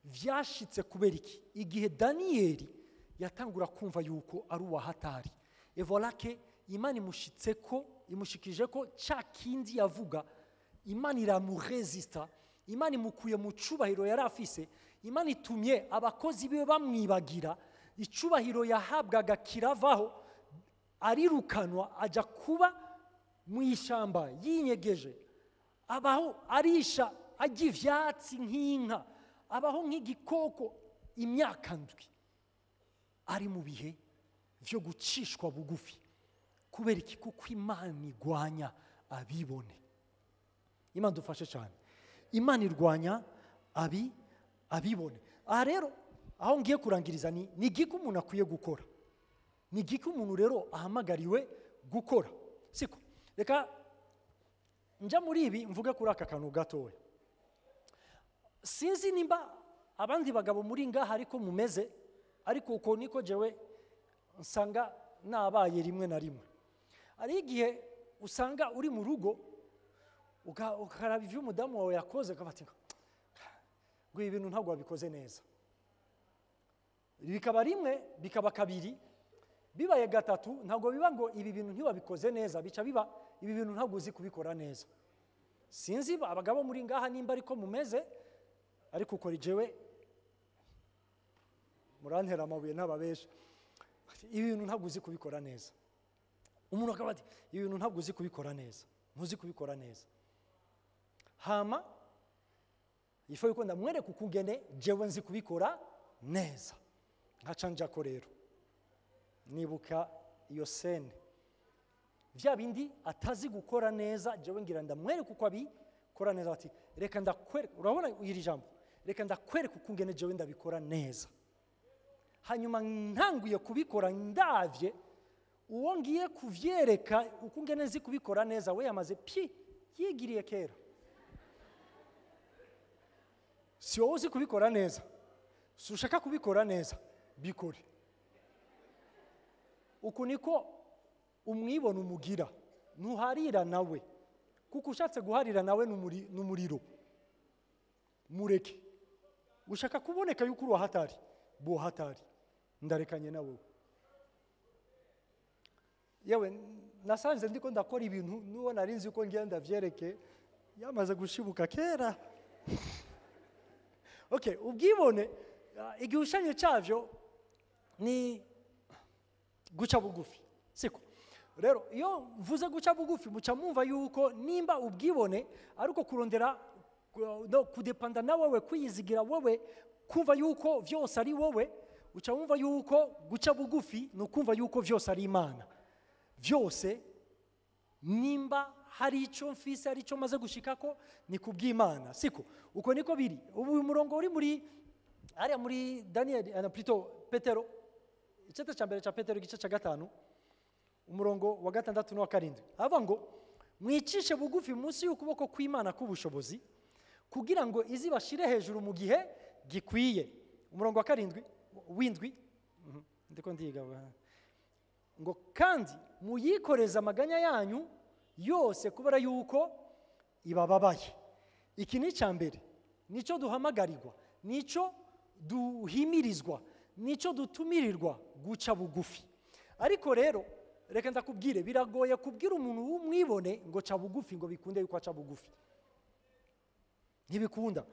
vyashitse kubera iki? Igihe Daniyeli yatangura kumva yuko ari uwahatari. Et voilà que Imana imushitseko, imushikije ko ca kindi yavuga, Imana iramuresista, Imana imukuye mu cubahiro yari afise, Imana itumye abakozi biwe bamwibagira, icubahiro yahabwaga kiravaho, arirukanwa aja kuba mu ishamba yinyegeje, abaho arisha ajya ivyatsi nk'inka, abaho nk'igikoko imyaka 7, ari mu bihe vyo gucishwa bugufi. Kubera iki? Kuko Imana igwanya abibone. Imana dufashe cyane. Imana irwanya abibone. Aha rero aho ngiye kurangiriza ni igiki umuntu akwiye gukora, ni igiki umuntu rero ahamagariwe gukora. Siko reka nja muri ibi mvuge kuri aka kantu gatoya. Sinzi nimba abandi bagabo muri ngaha ariko mumeze, ariko uko niko jewe nsanga nabaye rimwe na rimwe. Ari igihe usanga uri mu rugo ukaraba ivyo umudamu wawe yakoze, ukafata ngo ibintu ntabwo wabikoze neza. Bikaba rimwe, bikaba kabiri, bibaye gatatu, ntabwo biba ngo ibi bintu ntiwabikoze neza, bica biba ibi bintu ntabwo uzi kubikora neza. Sinzi abagabo muri ngaha nimba ariko mumeze, ariko ukora jewe murantera amabuye ntababesha. Ibi bintu ntabwo uzi kubikora neza. Umuntu akaba ati ibi bintu ntabwo uzi kubikora neza, ntuzi kubikora neza. Hama ifo yuko ndamwereka ukungene jewe nzi kubikora neza. Nkaca njako rero nibuka iyo sene vya bindi atazi gukora neza, jewe ngira ndamwereka uko abikora neza. Ati reka ndakwereka, urabona iri jambo, reka ndakwereka ukungene jewe ndabikora neza. Hanyuma ntanguye kubikora ndavye uwo ngiye kuvyereka ukungene nzi kubikora neza, we yamaze pi yigiriye kera. Si wowe uzi kubikora neza, si ushaka kubikora neza, bikore. Uku niko umwibona umugira, ntuharira nawe, kuko ushatse guharira nawe n'umuriro. Mureke. Ushaka kuboneka yuko uri hatari, bo hatari, ndarekanye nawe. Yewe nasanze ndiko ndakora ibintu nuwo narinzi uko ngiye ndavyereke, yamaze gushibuka kera. Okay, ubwibone igihushanyo cyavyo ni guca bugufi. Siko. Rero iyo mvuze guca bugufi, muca mwumva yuko nimba ubwibone ariko kurondera no kudepanda na wewe, kwiyizigira wewe, kumva yuko vyose ari wowe, uca wumva yuko guca bugufi ni ukumva yuko vyose ari Imana. Vyose nimba hari icyo mfise, hari icyo maze gushikako, ni kubw'Imana, siko? Uko niko biri. Ubu uyu murongo uri muri hariya muri Daniel, na plutôt Petero, igice cya mbere cya Petero, igice cya 5, umurongo wa 6 n'uwa 7, avuga ngo mwicishe bugufi munsi y'ukuboko kw'Imana k'ubushobozi, kugira ngo izibashire hejuru mu gihe gikwiye. Umurongo wa 7 w'indwi, ndiko ndiga ngo kandi muyikoreze amaganya yanyu yose kubera yuko ibababaye. Iki ni icya mbere, nicyo duhamagarirwa, nicyo duhimirizwa, nicyo dutumirirwa, guca bugufi. Ariko rero reka ndakubwire, biragoye kubwira umuntu w'umwibone ngo ca bugufi ngo bikunde yuko aca bugufi. Ntibikunda.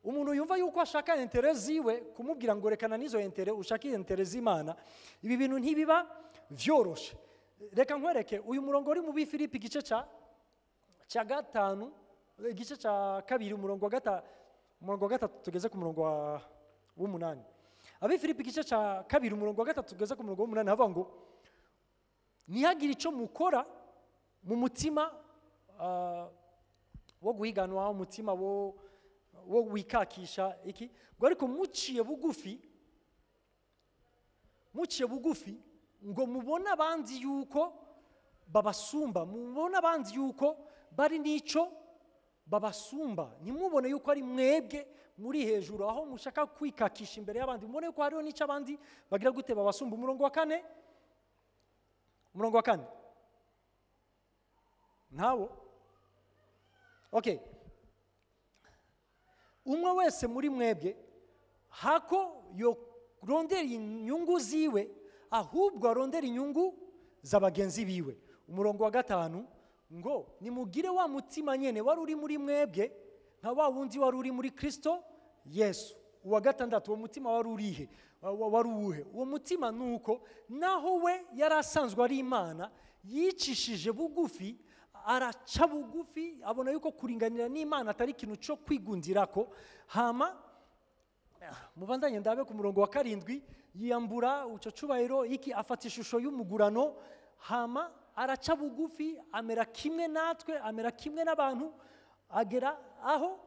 Umuntu yumva yuko ashaka intérêts ziwe, kumubwira ngo rekana n'izo intérêts ushake intérêts z'Imana, ibi bintu ntibiba vyoroshe. Reka nkwereke uyu murongo uri mu Bifilipi, igice cya 5, igice cya 2, umurongo wa 3 tugeze ku murongo wa 8. Abifilipi igice cya 2, umurongo wa 3 tugeze ku murongo wa 8, havuga ngo ntihagire icyo mukora mu mutima wo guhiganwa, umutima wo wikakisha iki, ngo ariko muciye bugufi, muciye bugufi, ngo mubone abandi yuko babasumba, mubone abandi yuko bari n'icyo babasumba. Ntimubone yuko ari mwebwe muri hejuru aho mushaka kwikakisha imbere y'abandi, mubone yuko hariho n'icyo abandi bagira gute, babasumba. Umurongo wa 4, umurongo wa 4 ntawo. Okay, umwe wese muri mwebwe hako yorondera inyungu ziwe, ahubwo arondera inyungu za bagenzi biwe. Umurongo wa 5 ngo nimugire wa mutima nyene wari uri muri mwebwe nka wa wundi wari uri muri Kristo Yesu. Uwa 6, uwo mutima wari urihe? Wari uwuhe uwo mutima? Nuko naho we yari asanzwe ari Imana, yicishije bugufi, araca bugufi, abona yuko kuringanira n'Imana atari ikintu cyo kwigundirako. Hama mubandanye ndabe ku murongo wa 7, yiyambura uco cubahiro iki, afata ishusho y'umugurano, hama araca bugufi, amera kimwe natwe, amera kimwe n'abantu, agera aho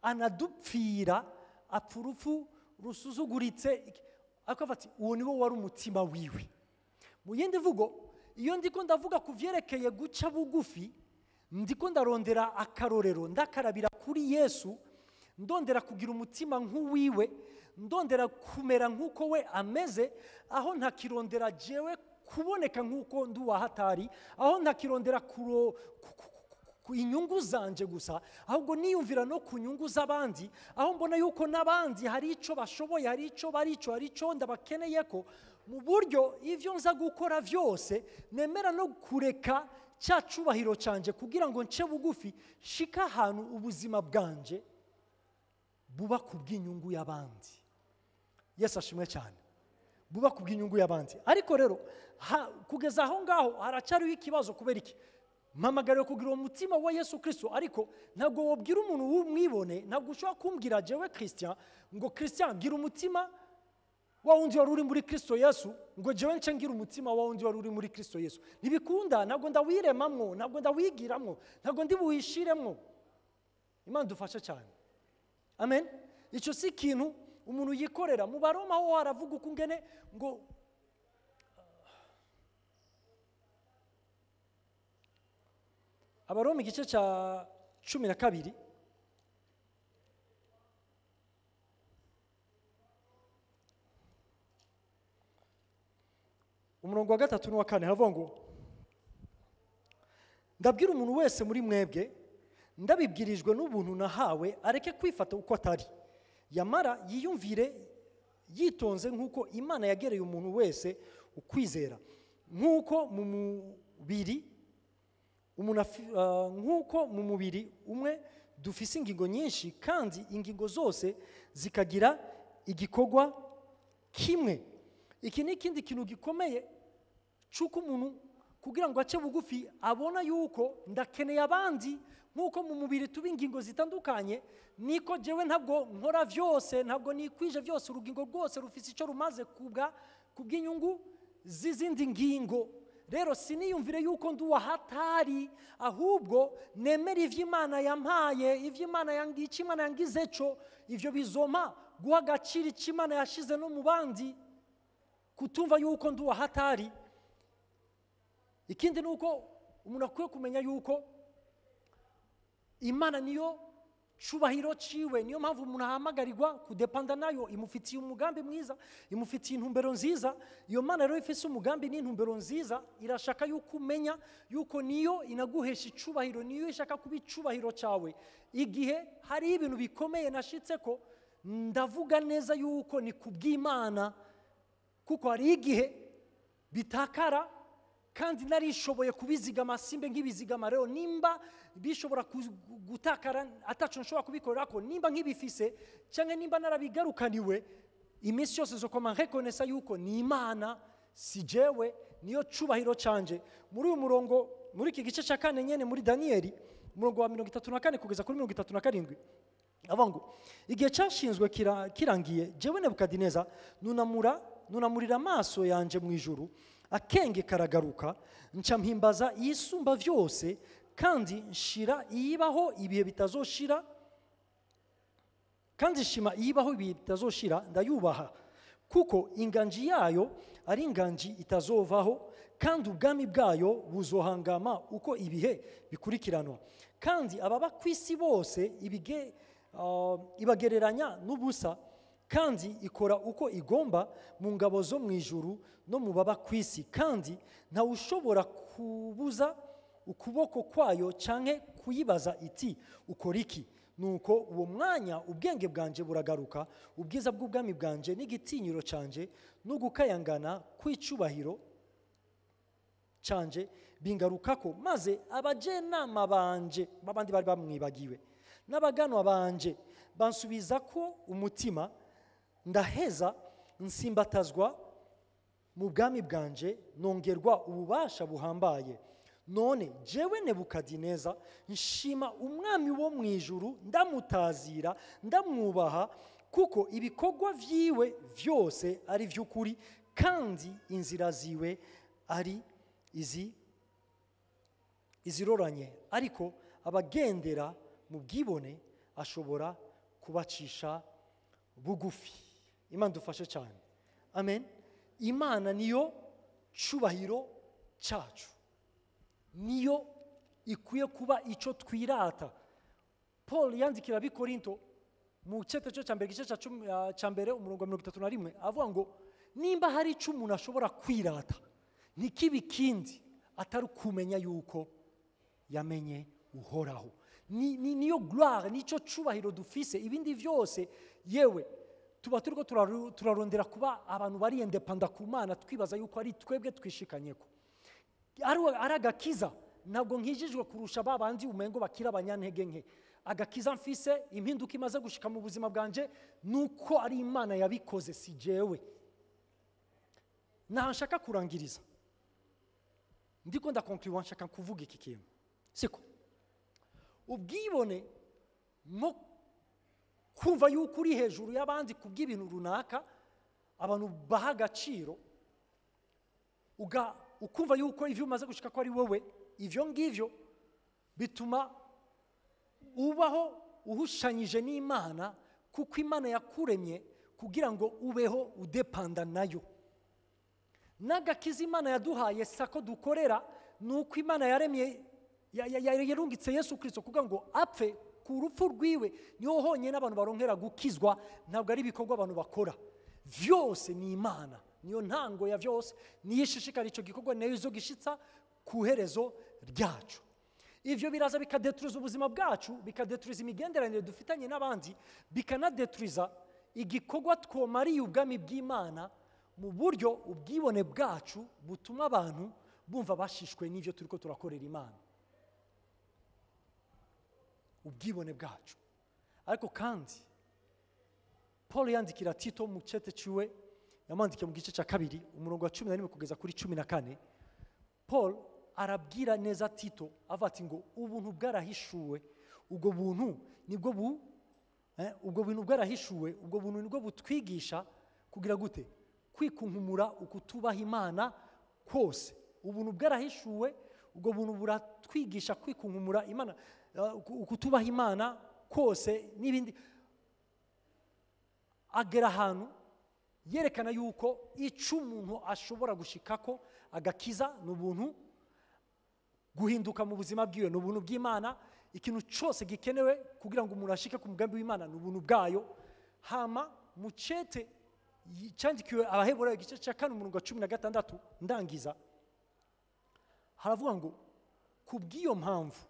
anadupfira, apfa urupfu rusuzuguritse. Akavuga ati uwo niwo wari umutima wiwe. Mu yindi mvugo, iyo ndiko ndavuga ku vyerekeye guca bugufi, ndiko ndarondera akarorero, ndakarabira kuri Yesu, ndondera kugira umutima nk'uwiwe, ndondera kumera nk'uko we ameze, aho ntakirondera jewe kuboneka nk'uko ndi uwahatari, aho ntakirondera ku inyungu zanje gusa, ahubwo niyumvira no ku nyungu z'abandi, aho mbona yuko n'abandi hari ico bashoboye, hari ico barico, hari ico ndabakeneye, ko mu buryo ivyo nza gukora vyose nemera no kureka cya cubahiro canje kugira ngo nce bugufi, shika ahantu ubuzima bwanje buba ku bw'inyungu y'abandi. Yesu ashimwe cyane. Buba ku bw'inyungu y'abandi. Ariko rero kugeza aho ngaho haracyariho ikibazo. Kubera iki? Mpamagariwe kugira uwo mutima wa Yesu Kristo, ariko ntabwo wabwira umuntu w'umwibone, ntabwo ushobora kumbwira jewe Christian ngo Christian gira umutima wa wundi wari uri muri Kristo Yesu, ngo jewe nce ngira umutima wa wundi wari uri muri Kristo Yesu. Ntibikunda, ntabwo ndawiremamwo, ntabwo ndawigiramwo, ntabwo ndi buwishiremwo. Imana dufashe cyane. Amen. Icyo si ikintu umuntu yikorera. Mu Baroma ho haravuga uko ngene ngo Abaroma igice cya 12, umurongo wa 3 n'uwa 4, haravuga ngo ndabwira umuntu wese muri mwebwe ndabibwirijwe n'ubuntu nahawe, areke kwifata uko atari, yamara yiyumvire yitonze nk'uko Imana yagereye umuntu wese ukwizera, nk'uko mu mubiri umuntu nk'uko mu mubiri umwe dufise ingingo nyinshi, kandi ingingo zose zikagira igikorwa kimwe. Iki ni ikindi kintu gikomeye cy'uko umuntu Kugira ngo ace bugufi, abona yuko ndakeneye abandi. Nk'uko mu mubiri tuba ingingo zitandukanye, niko jewe ntabwo nkora vyose, ntabwo nikwije vyose. Urugingo rwose rufise icyo rumaze kubwa kubw'inyungu z'izindi ngingo. Rero siniyumvire yuko ndi uwahatari, ahubwo nemera ivyo Imana yampaye, ivyo Imana yangi, icyo Imana yangize co. Ivyo bizoma guha agaciro icyo Imana yashize no mu bandi, kutumva yuko ndi uwahatari. Ikindi ni uko umuntu akwiye kumenya yuko Imana niyo cubahiro ciwe. Niyo mpamvu umuntu ahamagarirwa kudepanda nayo. Imufitiye umugambi mwiza, imufitiye intumbero nziza. Iyo Mana rero ifise umugambi n'intumbero nziza, irashaka yuko umenya yuko niyo inaguhesha icubahiro, niyo ishaka kuba icubahiro cyawe. Igihe hari ibintu bikomeye nashitse ko, ndavuga neza yuko ni kubw'Imana, kuko hari igihe bitakara kandi narishoboye kubizigama, simbe nk'ibizigama. Rero nimba bishobora gutakara ataco nshobora kubikorera ko, nimba nk'ibifise cyangwa nimba narabigarukaniwe, iminsi yose zo koma nrekonesa yuko ni Imana, si jewe, niyo cubahiro canje. Muri uyu murongo, muri iki gice cya kane nyene muri Daniyeli, umurongo wa 34 kugeza kuri 37, avuga ngo: "Igihe cyashinzwe kirangiye, jewe Nebukadineza nunamurira amaso yanje mu ijuru, akenge karagaruka, nca mpimbaza Iyisumba vyose, kandi nshira iyibaho ibihe bitazoshira, kandi nshima iyibaho ibihe bitazoshira, ndayubaha, kuko inganji yayo ari inganji itazovaho, kandi ubwami bwayo buzohangama uko ibihe bikurikiranwa. Kandi ababa ku isi bose ibagereranya n'ubusa, kandi ikora uko igomba mu ngabo zo mu ijuru no mu baba ku isi, kandi ntawushobora kubuza ukuboko kwayo canke kuyibaza iti: 'Ukora iki?' Nuko uwo mwanya ubwenge bwanje buragaruka, ubwiza bw'ubwami bwanje n'igitinyiro canje no gukayangana kw'icubahiro canje bingarukako, maze abajenama banje," babandi bari bamwibagiwe, "n'abaganwa banje bansubiza ko umutima, ndaheza nsimbatazwa mu bwami bwanje, nongerwa ububasha buhambaye. None jewe Nebukadineza nshima Umwami wo mu ijuru, ndamutazira, ndamwubaha, kuko ibikorwa vyiwe vyose ari vy'ukuri, kandi inzira ziwe ari izi iziroranye, ariko abagendera mu bwibone ashobora kubacisha bugufi." Imana dufashe cyane, amen. Imana niyo cubahiro cyacu, niyo ikwiye kuba icyo twirata. Paul yandikira Abikorinto mu cyetezo cya mbere, igice cya 10 cya mbere, umurongo wa 31, avuga ngo nimba hari icyo umuntu ashobora kwirata, ntikibe ikindi atari kumenya yuko yamenye Uhoraho. Niyo gloire, nicyo cubahiro dufise. Ibindi byose, yewe, tuba turiko turarondera kuba abantu bari indépendants ku Mana, twibaza yuko ari twebwe twishikanyeko, ari agakiza. Ntabwo nkijijwe kurusha ba bandi umengo bakira abanyantege nke. Agakiza mfise, impinduka imaze gushika mu buzima bwanje, nuko ari Imana yabikoze, si jewe. Naho nshaka kurangiriza, ndiko ndakonkluwa, nshaka kuvuga iki kintu, siko ubwibone nko kumva yuko uri hejuru y'abandi kubw'ibintu runaka abantu baha agaciro, ukumva yuko ivyo umaze gushika ko ari wowe, ivyo ngivyo bituma ubaho uhushanyije n'Imana, kuko Imana yakuremye kugira ngo ubeho udepanda nayo. N'agakiza Imana yaduhaye sako dukorera, ni uko Imana yaremye yarungitse Yesu Kirisito kugira ngo apfe. Ku rupfu rwiwe niho honyine abantu baronkera gukizwa, ntabwo ari ibikorwa abantu bakora. Vyose ni Imana, niyo ntango ya vyose, niyo ishishikara icyo gikorwa, niyo izo gishitsa ku herezo ryacu. Ivyo biraza bikadetruza ubuzima bwacu, bikadetruza imigenderanire dufitanye n'abandi, bikanadetruza igikorwa twomariye ubwami bw'Imana, mu buryo ubwibone bwacu butuma abantu bumva bashishwe n'ivyo turiko turakorera Imana, ubwibone bwacu. Ariko kandi Paul yandikira Tito mu cete ciwe yamwandikiye mu gice cya kabiri, umurongo wa 11 kugeza kuri 14, Paul arabwira neza Tito avuga ati ngo ubuntu bwarahishuwe, ubwo buntu nibwo ubwo buntu bwarahishuwe, ubwo buntu nibwo butwigisha kugira gute? Kwikunkumura ukutubaha Imana kose. Ubuntu bwarahishuwe, ubwo buntu buratwigisha kwikunkumura Imana, ukutubaha Imana kose n'ibindi. Agera ahantu yerekana yuko icyo umuntu ashobora gushikako agakiza ni ubuntu, guhinduka mu buzima bwiwe ni ubuntu bw'Imana, ikintu cyose gikenewe kugira ngo umuntu ashike ku mugambi w'Imana ni ubuntu bwayo. Hama mu cete cyandikiwe Abaheburayo igice cya 4 umurongo wa 16 ndangiza, haravuga ngo kubw'iyo mpamvu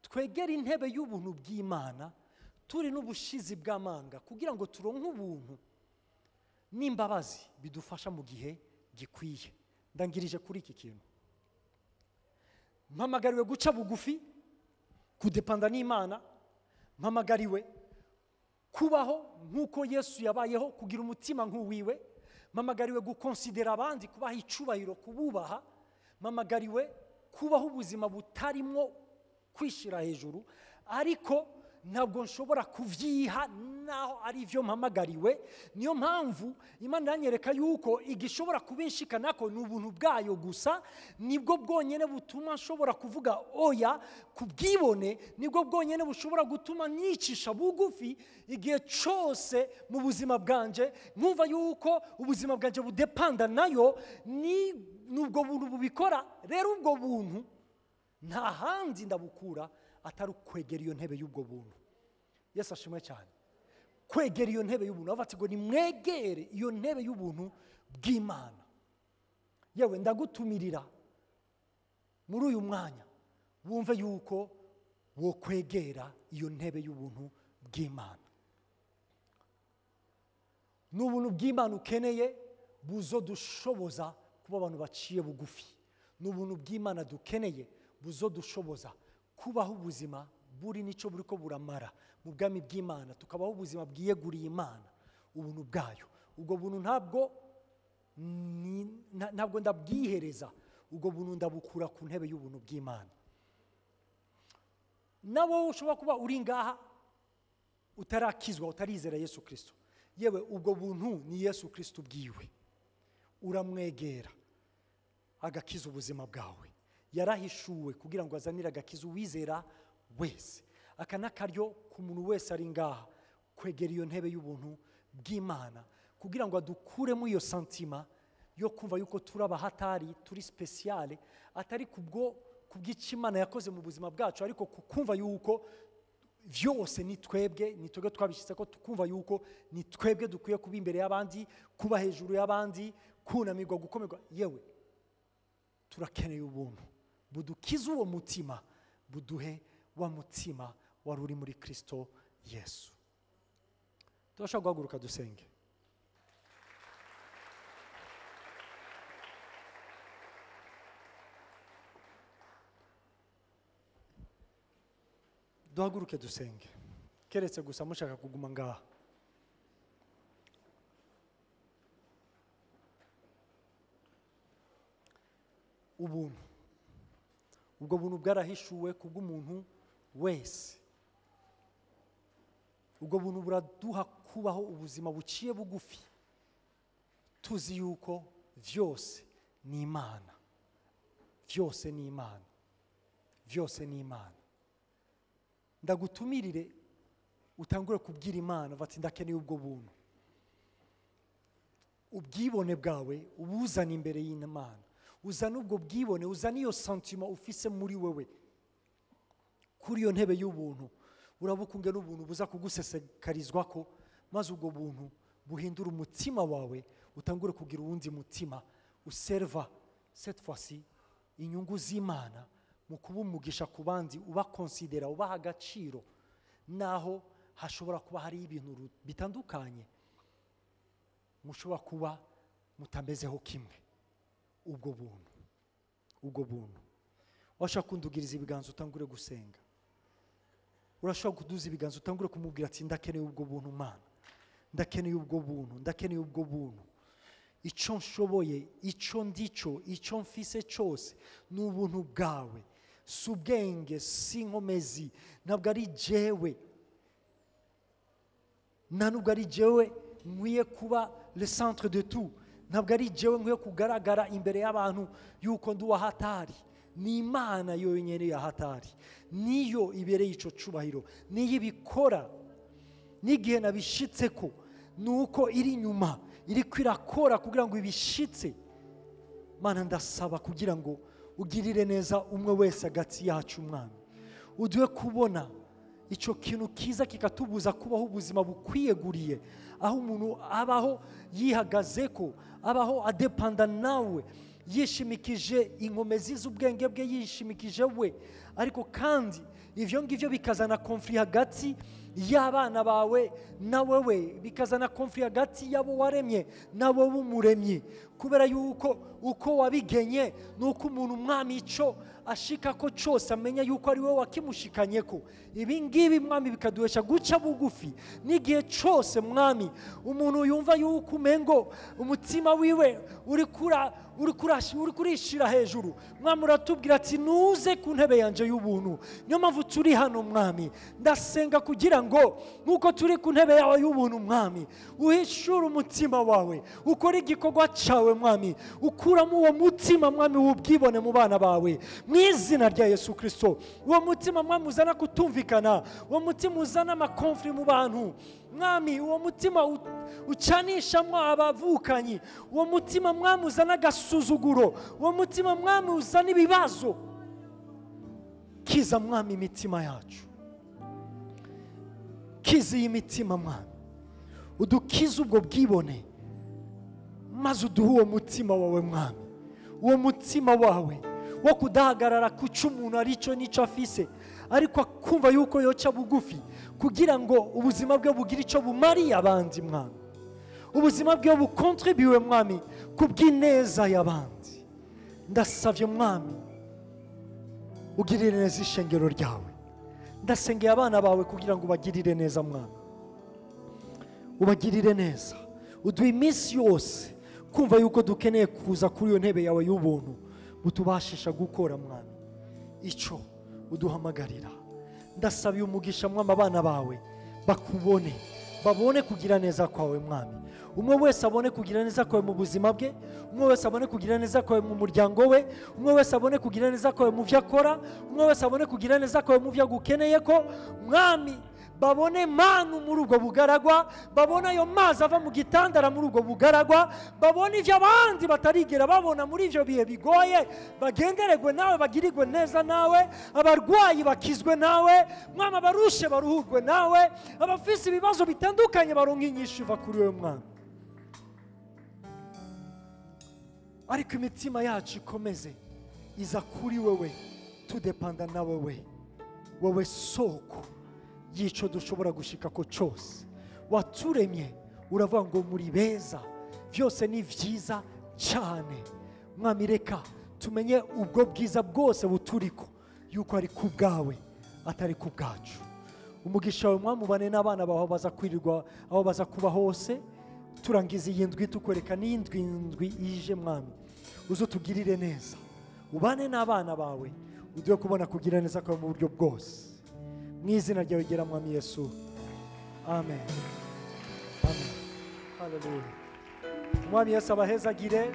twegera intebe y'ubuntu bw'Imana turi n'ubushizi bw'amanga, kugira ngo turonke ubuntu n'imbabazi bidufasha mu gihe gikwiye. Ndangirije kuri iki kintu, mpamagariwe guca bugufi, kudepanda n'Imana, mpamagariwe kubaho nk'uko Yesu yabayeho, kugira umutima nk'uwiwe, mpamagariwe gukonsidera abandi, kubaha icubahiro, kububaha, mpamagariwe kubaho ubuzima butarimo kwishira hejuru, ariko ntabwo nshobora kuvyiha naho ari ivyo mpamagariwe. Niyo mpamvu Imana yanyereka yuko igishobora kubinshikanako ni ubuntu bwayo gusa, nibwo bwonyene butuma nshobora kuvuga oya ku bwibone, nibwo bwonyene bushobora gutuma nyicisha bugufi igihe cose mu buzima bwanje, nkumva yuko ubuzima bwanje budepanda nayo, ni nubwo buntu bubikora. Rero ubwo buntu nta handi ndabukura atari kwegera iyo ntebe y'ubwo buntu. Yesu ashimwe cyane. Kwegera iyo ntebe y'ubuntu, avuga ati ngo nimwegere iyo ntebe y'ubuntu bw'Imana. Yewe ndagutumirira muri uyu mwanya wumve yuko wo kwegera iyo ntebe y'ubuntu bw'Imana. N'ubuntu bw'Imana ukeneye buzodushoboza kuba abantu baciye bugufi. N'ubuntu bw'Imana dukeneye buzodushoboza kubaho ubuzima buri nico buriko buramara mu bwami bw'Imana, tukabaho ubuzima bwiyeguriye Imana, ubuntu bwayo. Ubwo buntu ntabwo ndabwihereza, ubwo buntu ndabukura ku ntebe y'ubuntu bw'Imana. Nawe ushobora kuba uri ngaha utarakizwa, utarizera Yesu Kristo, yewe ubwo buntu ni Yesu Kristo bwiwe, uramwegera agakiza ubuzima bwawe. Yarahishuwe kugira ngo azanire agakiza uwizera wese. Aka n'akaryo ku muntu wese ari ngaha kwegera iyo ntebe y'ubuntu bw'Imana, kugira ngo adukuremo iyo santima yo kumva yuko turi abahatari, turi spéciale, atari kubwo kubw'icyo Imana yakoze mu buzima bwacu, ariko kukumva yuko vyose ni twebwe, ni twebwe twabishyize ko tukumva yuko ni twebwe dukwiye kuba imbere y'abandi, kuba hejuru y'abandi, kunamirwa, gukomerwa. Yewe turakeneye ubuntu budukiza uwo mutima, buduhe wa mutima wari uri muri Kristo Yesu. Turashobora guhaguruka dusenge. Duhaguruke dusenge, keretse gusa mushaka kuguma ngaha. Ubuntu, ubwo buntu bwarahishuwe kubw'umuntu wese. Ubwo buntu buraduha kubaho ubuzima buciye bugufi, tuzi yuko vyose ni Imana, vyose ni Imana, vyose ni Imana. Ndagutumirire utangure kubwira Imana bati ndakeneye ubwo buntu. Ubwibone bwawe ubuzana imbere y'Imana, uzana ubwo bwibone, uzana iyo sentiment ufise muri wewe kuri iyo ntebe y'ubuntu. Urabukunge n'ubuntu buza kugusesekarizwako, maze ubwo buntu buhindura umutima wawe, utangure kugira uwundi mutima userva cette fois-ci inyungu z'Imana mu kuba umugisha ku bandi, ubakonsidera, ubaha agaciro, naho hashobora kuba hari ibintu bitandukanye mushobora kuba mutamezeho kimwe. Ubwo buntu, ubwo buntu. Washaka kundugiriza ibiganza utangure gusenga. Urashobora kuduza ibiganza utangure kumubwira ati ndakeneye ubwo buntu Mana, ndakeneye ubwo buntu, ndakeneye ubwo buntu. Icyo nshoboye, icyo ndico, icyo mfise cyose ni ubuntu bwawe, si ubwenge, si inkomezi, ntabwo ari jewe, nta nubwo ari jewe nkwiye kuba le centre de tout, ntabwo ari jewe nkwiye kugaragara imbere y'abantu yuko ndi uwahatari. Ni Imana yonyine yahatari, niyo ibereye icyo cyubahiro, niyo ibikora. N'igihe nabishitse ko ni uko iri inyuma iri kwirakora kugira ngo ibishitse. Mana, ndasaba kugira ngo ugirire neza umwe wese hagati yacu Mwami, uduhe kubona icyo kintu kiza kikatubuza kubaho ubuzima bukwiyeguriye, aho umuntu abaho yihagaze ko, abaho adepanda nawe, yishimikije inkomezi z'ubwenge bwe, yishimikije we. Ariko kandi ivyo ngivyo bikazana conflit hagati y'abana bawe na wewe, bikazana conflit hagati y'abo waremye na wowe umuremye, kubera yuko uko wabigenye nuko umuntu Umwami ico ashika ko cyose amenya yuko ari wowe wakimushikanye ko. Ibi ngibi Mwami bikaduhesha guca bugufi n'igihe cyose Mwami umuntu yumva yuko umengo umutima wiwe uri kurishira hejuru. Mwami uratubwira ati nuze ku ntebe yanje y'ubuntu. Niyo mpamvu turi hano Mwami, ndasenga kugira ngo nkuko turi ku ntebe yawe y'ubuntu Mwami, uhishure umutima wawe, ukore igikorwa cyawe Mwami, ukuramo uwo mutima Mwami w'ubwibone mu bana bawe mu izina rya Yesu Kristo. Uwo mutima Mwami uzana kutumvikana, uwo mutima uzana amakonfli mu bantu Mwami, uwo mutima ucanishamwo abavukanyi, uwo mutima Mwami uzana agasuzuguro, uwo mutima Mwami uzana ibibazo. Kiza Mwami imitima yacu, kiza iyi mitima Mwami, udukize ubwo bwibone, maze uduhe uwo mutima wawe Mwami, uwo mutima wawe wo kudahagarara ku cyo umuntu aricyo n'icyo afise, ariko akumva yuko yoca bugufi kugira ngo ubuzima bwe bugire icyo bumariye abandi Mwami, ubuzima bwe bukontribuwe Mwami kubw'ineza y'abandi. Ndasavye Mwami ugirire neza ishengero ryawe, ndasengeye abana bawe kugira ngo ubagirire neza Mwami, ubagirire neza, uduhe iminsi yose kumva yuko dukeneye kuza kuri iyo ntebe yawe y'ubuntu butubashisha gukora Mwami icyo uduhamagarira. Ndasabiye umugisha Mwami abana bawe bakubone, babone kugira neza kwawe Mwami, umwe wese abone kugira neza kwawe mu buzima bwe, umwe wese abone kugira neza kwawe mu muryango we, umwe wese abone kugira neza kwawe mu byo akora, umwe wese abone kugira neza kwawe mu byo agukeneye ko Mwami. Babone manu muri ubwo bugaragwa, babone ayo mazi ava mu gitandara muri ubwo bugaragwa, babone ivyo abandi batarigera babona muri ivyo bihe bigoye, bagenderegwe nawe, bagirirwe neza nawe, abarwayi bakizwe nawe Mwami, abarushe baruhurwe nawe, abafise ibibazo bitandukanye baronke inyishu iva kuri wewe Mwami. Ariko imitima yacu ikomeze iza kuri wewe, tudepanda na wewe, wewe soko yico dushobora gushika ko cyose. Waturemye uravuga ngo muri beza, byose ni vyiza cyane Mwami. Reka tumenye ubwo bwiza bwose buturiko yuko ari ku bwawe atari ku bwacu. Umugisha wawe Mwami ubane n'abana bawe aho baza kwirirwa, aho baza kuba hose. Turangiza iyi ndwi tukwereka n'indwi ndwi ije Mwami, uzutugirire neza, ubane n'abana bawe, uduhe kubona kugira neza kwawe mu buryo bwose. Mu izina ryawe gera Mwami Yesu, amen, amen, haleluya. Mwami Yesu abahezagire.